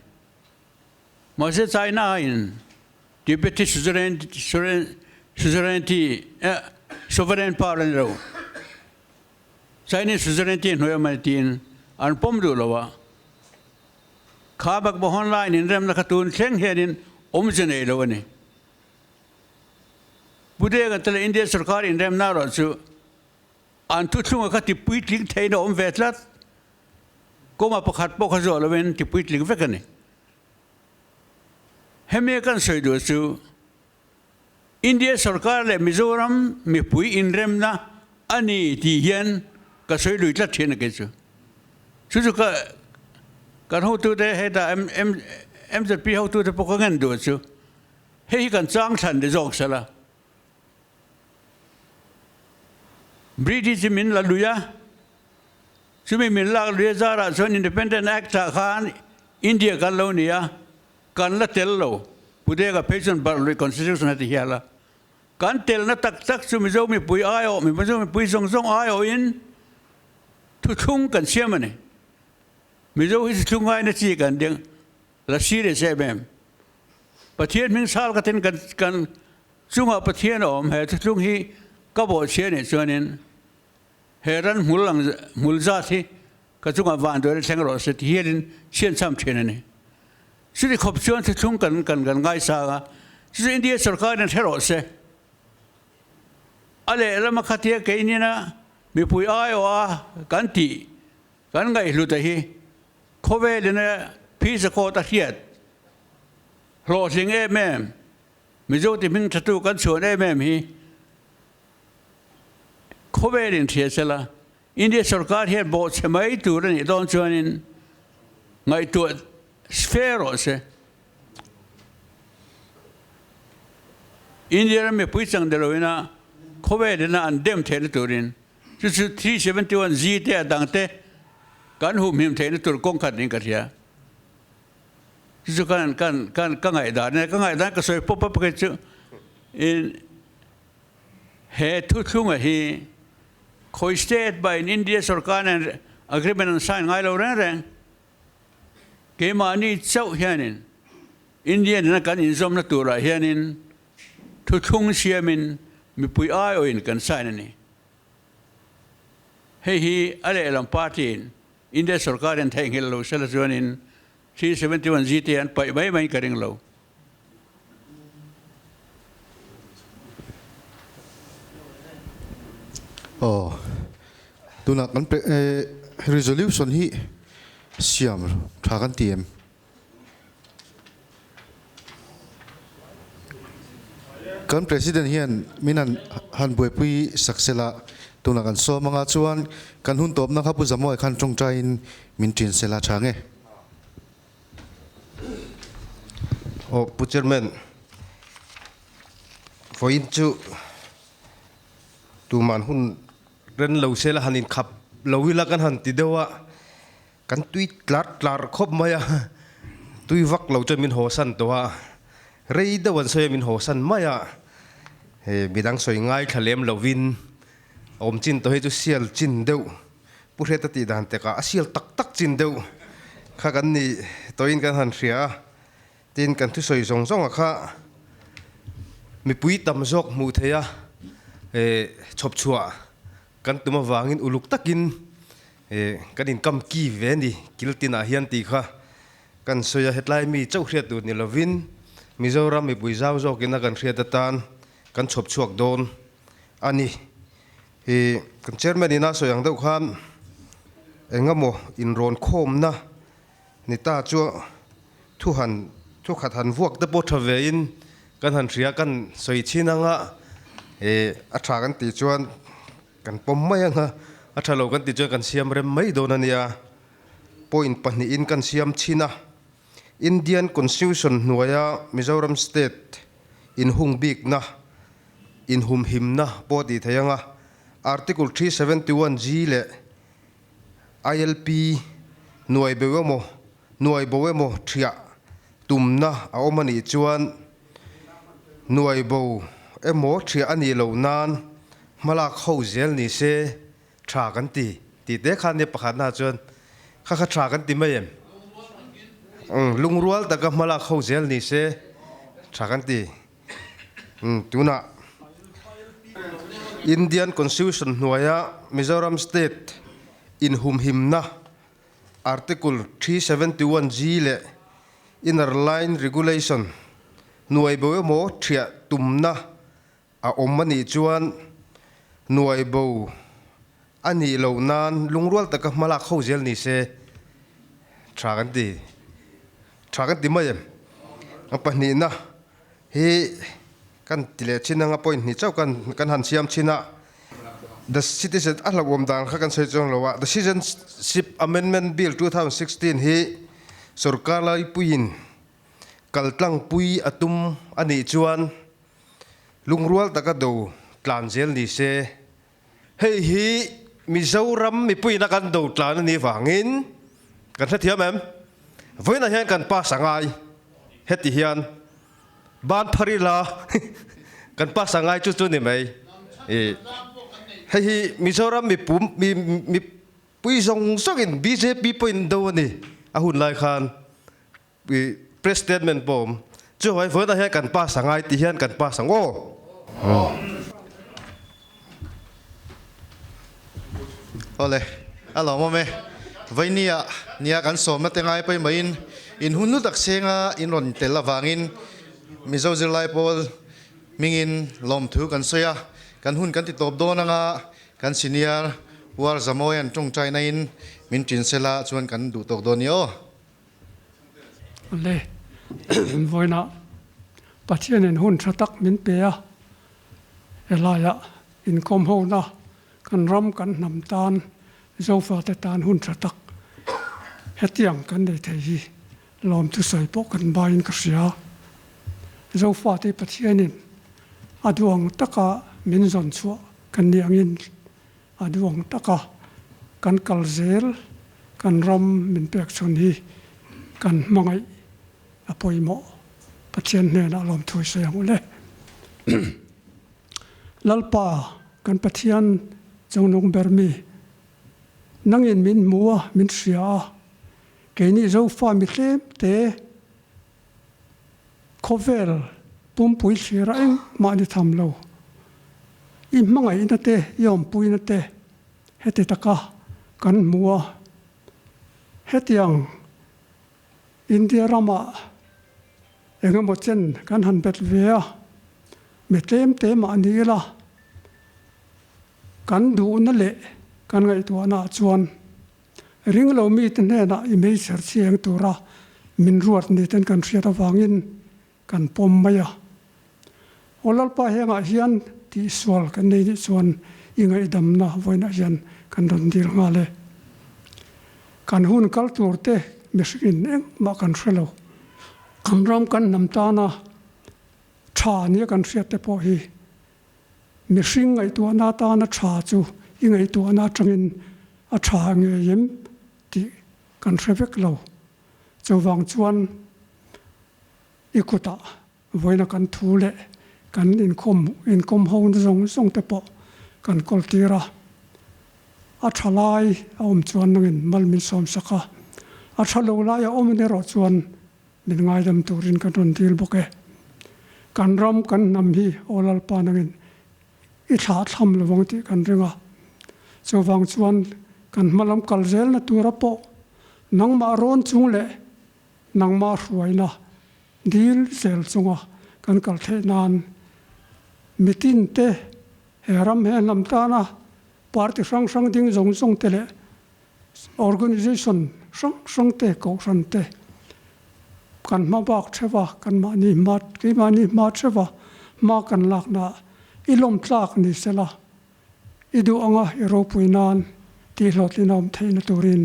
Mahse China in Tibet hi suzerainty sovereign power a ni lo. Chinese suzerainty hnuai awm a ni tiin an pawm duh lo a. Kha McMahon line inremna kha tun thleng hianin awmze nei lo a ni. Pu Dega te leh India sorkar inremna erawh chu an thuthlunga kha tipuitling theiin a awm ve tlat. Kawma pakhat pawh kha zawh loin tipuitling vek a ni. Hemi kan sawi duh chu India sorkar leh Mizoram mipui inremna a ni tih hian ka sawi lui tlat thin a kei chu. Chu chu ka kan hotute heta MZP hotute pawh ka ngen duh chu hei hi kan chang thlan ni zawk sela. British hi min la lui a, chumi min lak lui a zarah chuan Independent Act ah khan India kan lo ni a, kan la tel lo. Pu Dega phei chuan barh lui Constitution a ti hial a. Kan telna tak tak chu Mizo mipui aiawh, Mizo mipui zawng zawng aiawhin thuthlung kan siam a ni. Mizo hi thuthlung ngaina chi kan ding la serious em em. Pathian hming sal ka ten kan kan chungah Pathian a awm he thuthlung hi ka bawhchhia nih chuanin he ran hmul ang hmul zat hi ka chungah van duaina thleng rawh se ti hialin chhianchham thin a ni. Chuti khawp chuan thuthlung kan kan kan ngaisang a, chu chu India sorkarin hre rawh se. A lehlam a khatia keinina mipui aiawha kan tih kan ngaihhluta hi khawvelina phisa court a hriat hlawhtling em em, Mizo ti hming thatu kan chhuan em em hi khawvelin hria sela India sorkar hian bawhchhe mai tur a nih dawn chuanin ngaihtuah fe rawh se. India ram mipui chang deuh loina khawvel ina an dem theihna turin chu chu 371 G te a dang te kan humhim theihna tur kawng khat niin ka hria. Chu chu kan kan kan ka ngaihdan a nia, ka ngaihdan ka sawi pawp pawp kei chu in he thuthlunga hi Khawi state by in India sorkar nen agreement an sign ngai lo reng reng. Keimahni chauh hianin India nena kan inzawmna turah hianin thuthlung siamin mipui aiawhin kan sign a ni. Hei hi a lehlam party in India sorkar in theihnghilh lo sela chuanin 371 GT an paih mai mai ka ring lo. Aw, tunah kan pe resolution hi siam tha kan ti em? Kan President hian min han han buaipui sak sela, tunah kan sawm anga chuan kan hun tawpna kha Pu Zamuai khan tawngtaiin min ṭin sela tha nge? Aw Pu Chairman, vawiin chu tuman hun ren lo sela han inkhap lo ila kan han ti deuh a, kan tui tlar tlar khawp mai a, tui vak lo chuan min haw san tawh a, rei deuh an sawi a min haw san mai a, he midang sawi ngaithla lem lovin awm chin tawh hi chu sial chin deuh. Pu Hreta tih dan tekah a sial tak tak chin deuh kha kan nih tawhin kan han hria a, tin kan thusawi zawng zawnga kha mipui tam zawk hmuh theih a chhawp chhuah kan tum avangin uluk takin kan inkam ki ve a ni kil tinah hian tih kha kan sawi a, hetlai mi chauh hriat tur ni lovin Mizoram mipui zau zawkin a kan hriat atan kan chhawp chhuak dawn a ni. Hi kan chairman ina sawi ang deuh khan engemaw inrawn khawmna ni ta chu thu han thu khat han vuak te pawh tha ve in kan han hria kan sawi chhin anga eh a tha kan tih chuan kan pawm mai anga a tha lo kan tih chuan kan siam rem mai dawn a nia point pahnihin kan siam chhin a Indian Constitution hnuaia Mizoram state inhung bikna Inhumhimna pawh tih theih anga Article 371 G leh ILP nuai bo emaw nuai bo emaw thiah tumna a awm a nih chuan nuai bo emaw thiah a nih loh nan hmalak ho zel ni se tha kan ti tih te khan nia pakhatna chuan kha kha tha kan ti mai em? Lungrual taka hmalak ho zel ni se tha kan ti. Tunah Indian Constitution hnuaia Mizoram State inhumhimna Article 371G leh Inner Line Regulation hnuai bo emaw thiah tumna a awm a nih chuan hnuai bo a nih loh nan lungrual taka hmalak ho zel ni se tha kan ti tha kan ti mai em? A pahnihna hi kan ti leh thin anga point hnih chauh kan kan han siam thin a, The Citizen a hlauhawm dan kha kan sawi chuang lo a, The Citizenship Amendment Bill 2016 hi sorkar laipuiin kaltlangpui a tum a nih chuan Lungrual taka do tlan zel ni se. Hei hi Mizoram mipuiin a kan do tlan a nih vangin kan hrethiam em? Vawiinah hian kan pass a ngai. Heti hian ban phar ila kan pass a ngai chu chu ni mai. Hei hi Mizoram mipum mipui zawng zawngin bjp pawhin do a ni a hun lai khan. I press statement pawh awm. Chu hawai vawiinah hian kan pass a ngai tih hian kan pass ang aw. Awle, a lawmawm e. Vainia nia kan sawmna te ngai pawi maiin in hun hlu tak senga in rawn tel avangin Mizo zirlai pawl hmingin lawmthu kan sawi a, kan hun kan ti tawp dawn anga kan senior Puar Zamawian tawngtaina in min ṭin sela chuan kan duh tawk dawn ni aw. Le vawiinah Pathianin hun tha tak min pe a, helaiah inkawm hona kan ram kan hnam tan Zofate tan hun tha tak hetiang kan nei thei hi lawm thusawi pawh kan baiin ka hria. Zofate Pathianin a duang taka min zawn chhuah kan nih angin A duang taka kan kal zel, kan ram min pek chhun hi kan hmangaih a pawimawh. Pathian hnenah lawmthu i sawi ang u le. Lalpa, kan Pathian chungnung ber mi, nangin min hmu a, min hria a, keini Zofa mi tlem te Khawvel pumpui thlir a engmah ni tham lo. I hmangaihna te, i awmpuina te heti taka kan hmu a. Hetiang India ramah engemaw chen kan han bet ve a, mi tlem te mah ni ila kan duhna leh kan ngaihtuahna ah chuan Ring lo mite hnenah i meichher chiang tura min ruat ni ten kan hriat avangin kan pawm mai a. Aw Lalpa hengah hian tihsual kan nei nih chuan i ngaihdamna vawiinah hian kan rawn dil nghal e. Kan hun kal tur te mihringin engmah kan hre lo. Kan ram kan hnam tana tha nia kan hriat te pawh hi Mihring ngaihtuahna atana tha chu i ngaihtuahna atangin a tha ngei em tih kan hre vek lo. Chuvang chuan i kutah vawiina kan thu leh kan inkhawm inkawm ho na zawng zawng te pawh kan kawl tir a. A tha lai a awm chuan nangin mal min sawm sak a, a tha lo lai a awm erawh chuan Min ngaidam turin kan rawn dil bawk e. Kan ram kan hnam hi Aw Lalpa nangin i thlah thlam lo vang tih kan ring a. Chuvang chuan kan hmalam kal zelna tura pawh nangmah rawn chung leh nangmah hruaina dil zel chunga kan kal theih nan mitin te he ram he hnam tana party hrang hrang ding zawng zawng te leh Organisation hrang hrang te, kohhran te kan hma bak theuh a, kan mahni hma, keimahni hma theuh a, hma kan lakna ah i lawm tlak ni sela, i duh anga i ropui nan tih hlawhtlin a awm theihna turin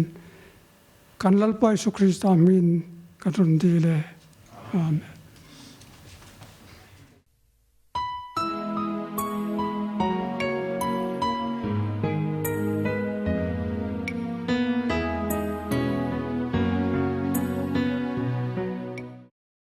kan Lalpa Isu Krista hmingin kan rawn dil e. Amen.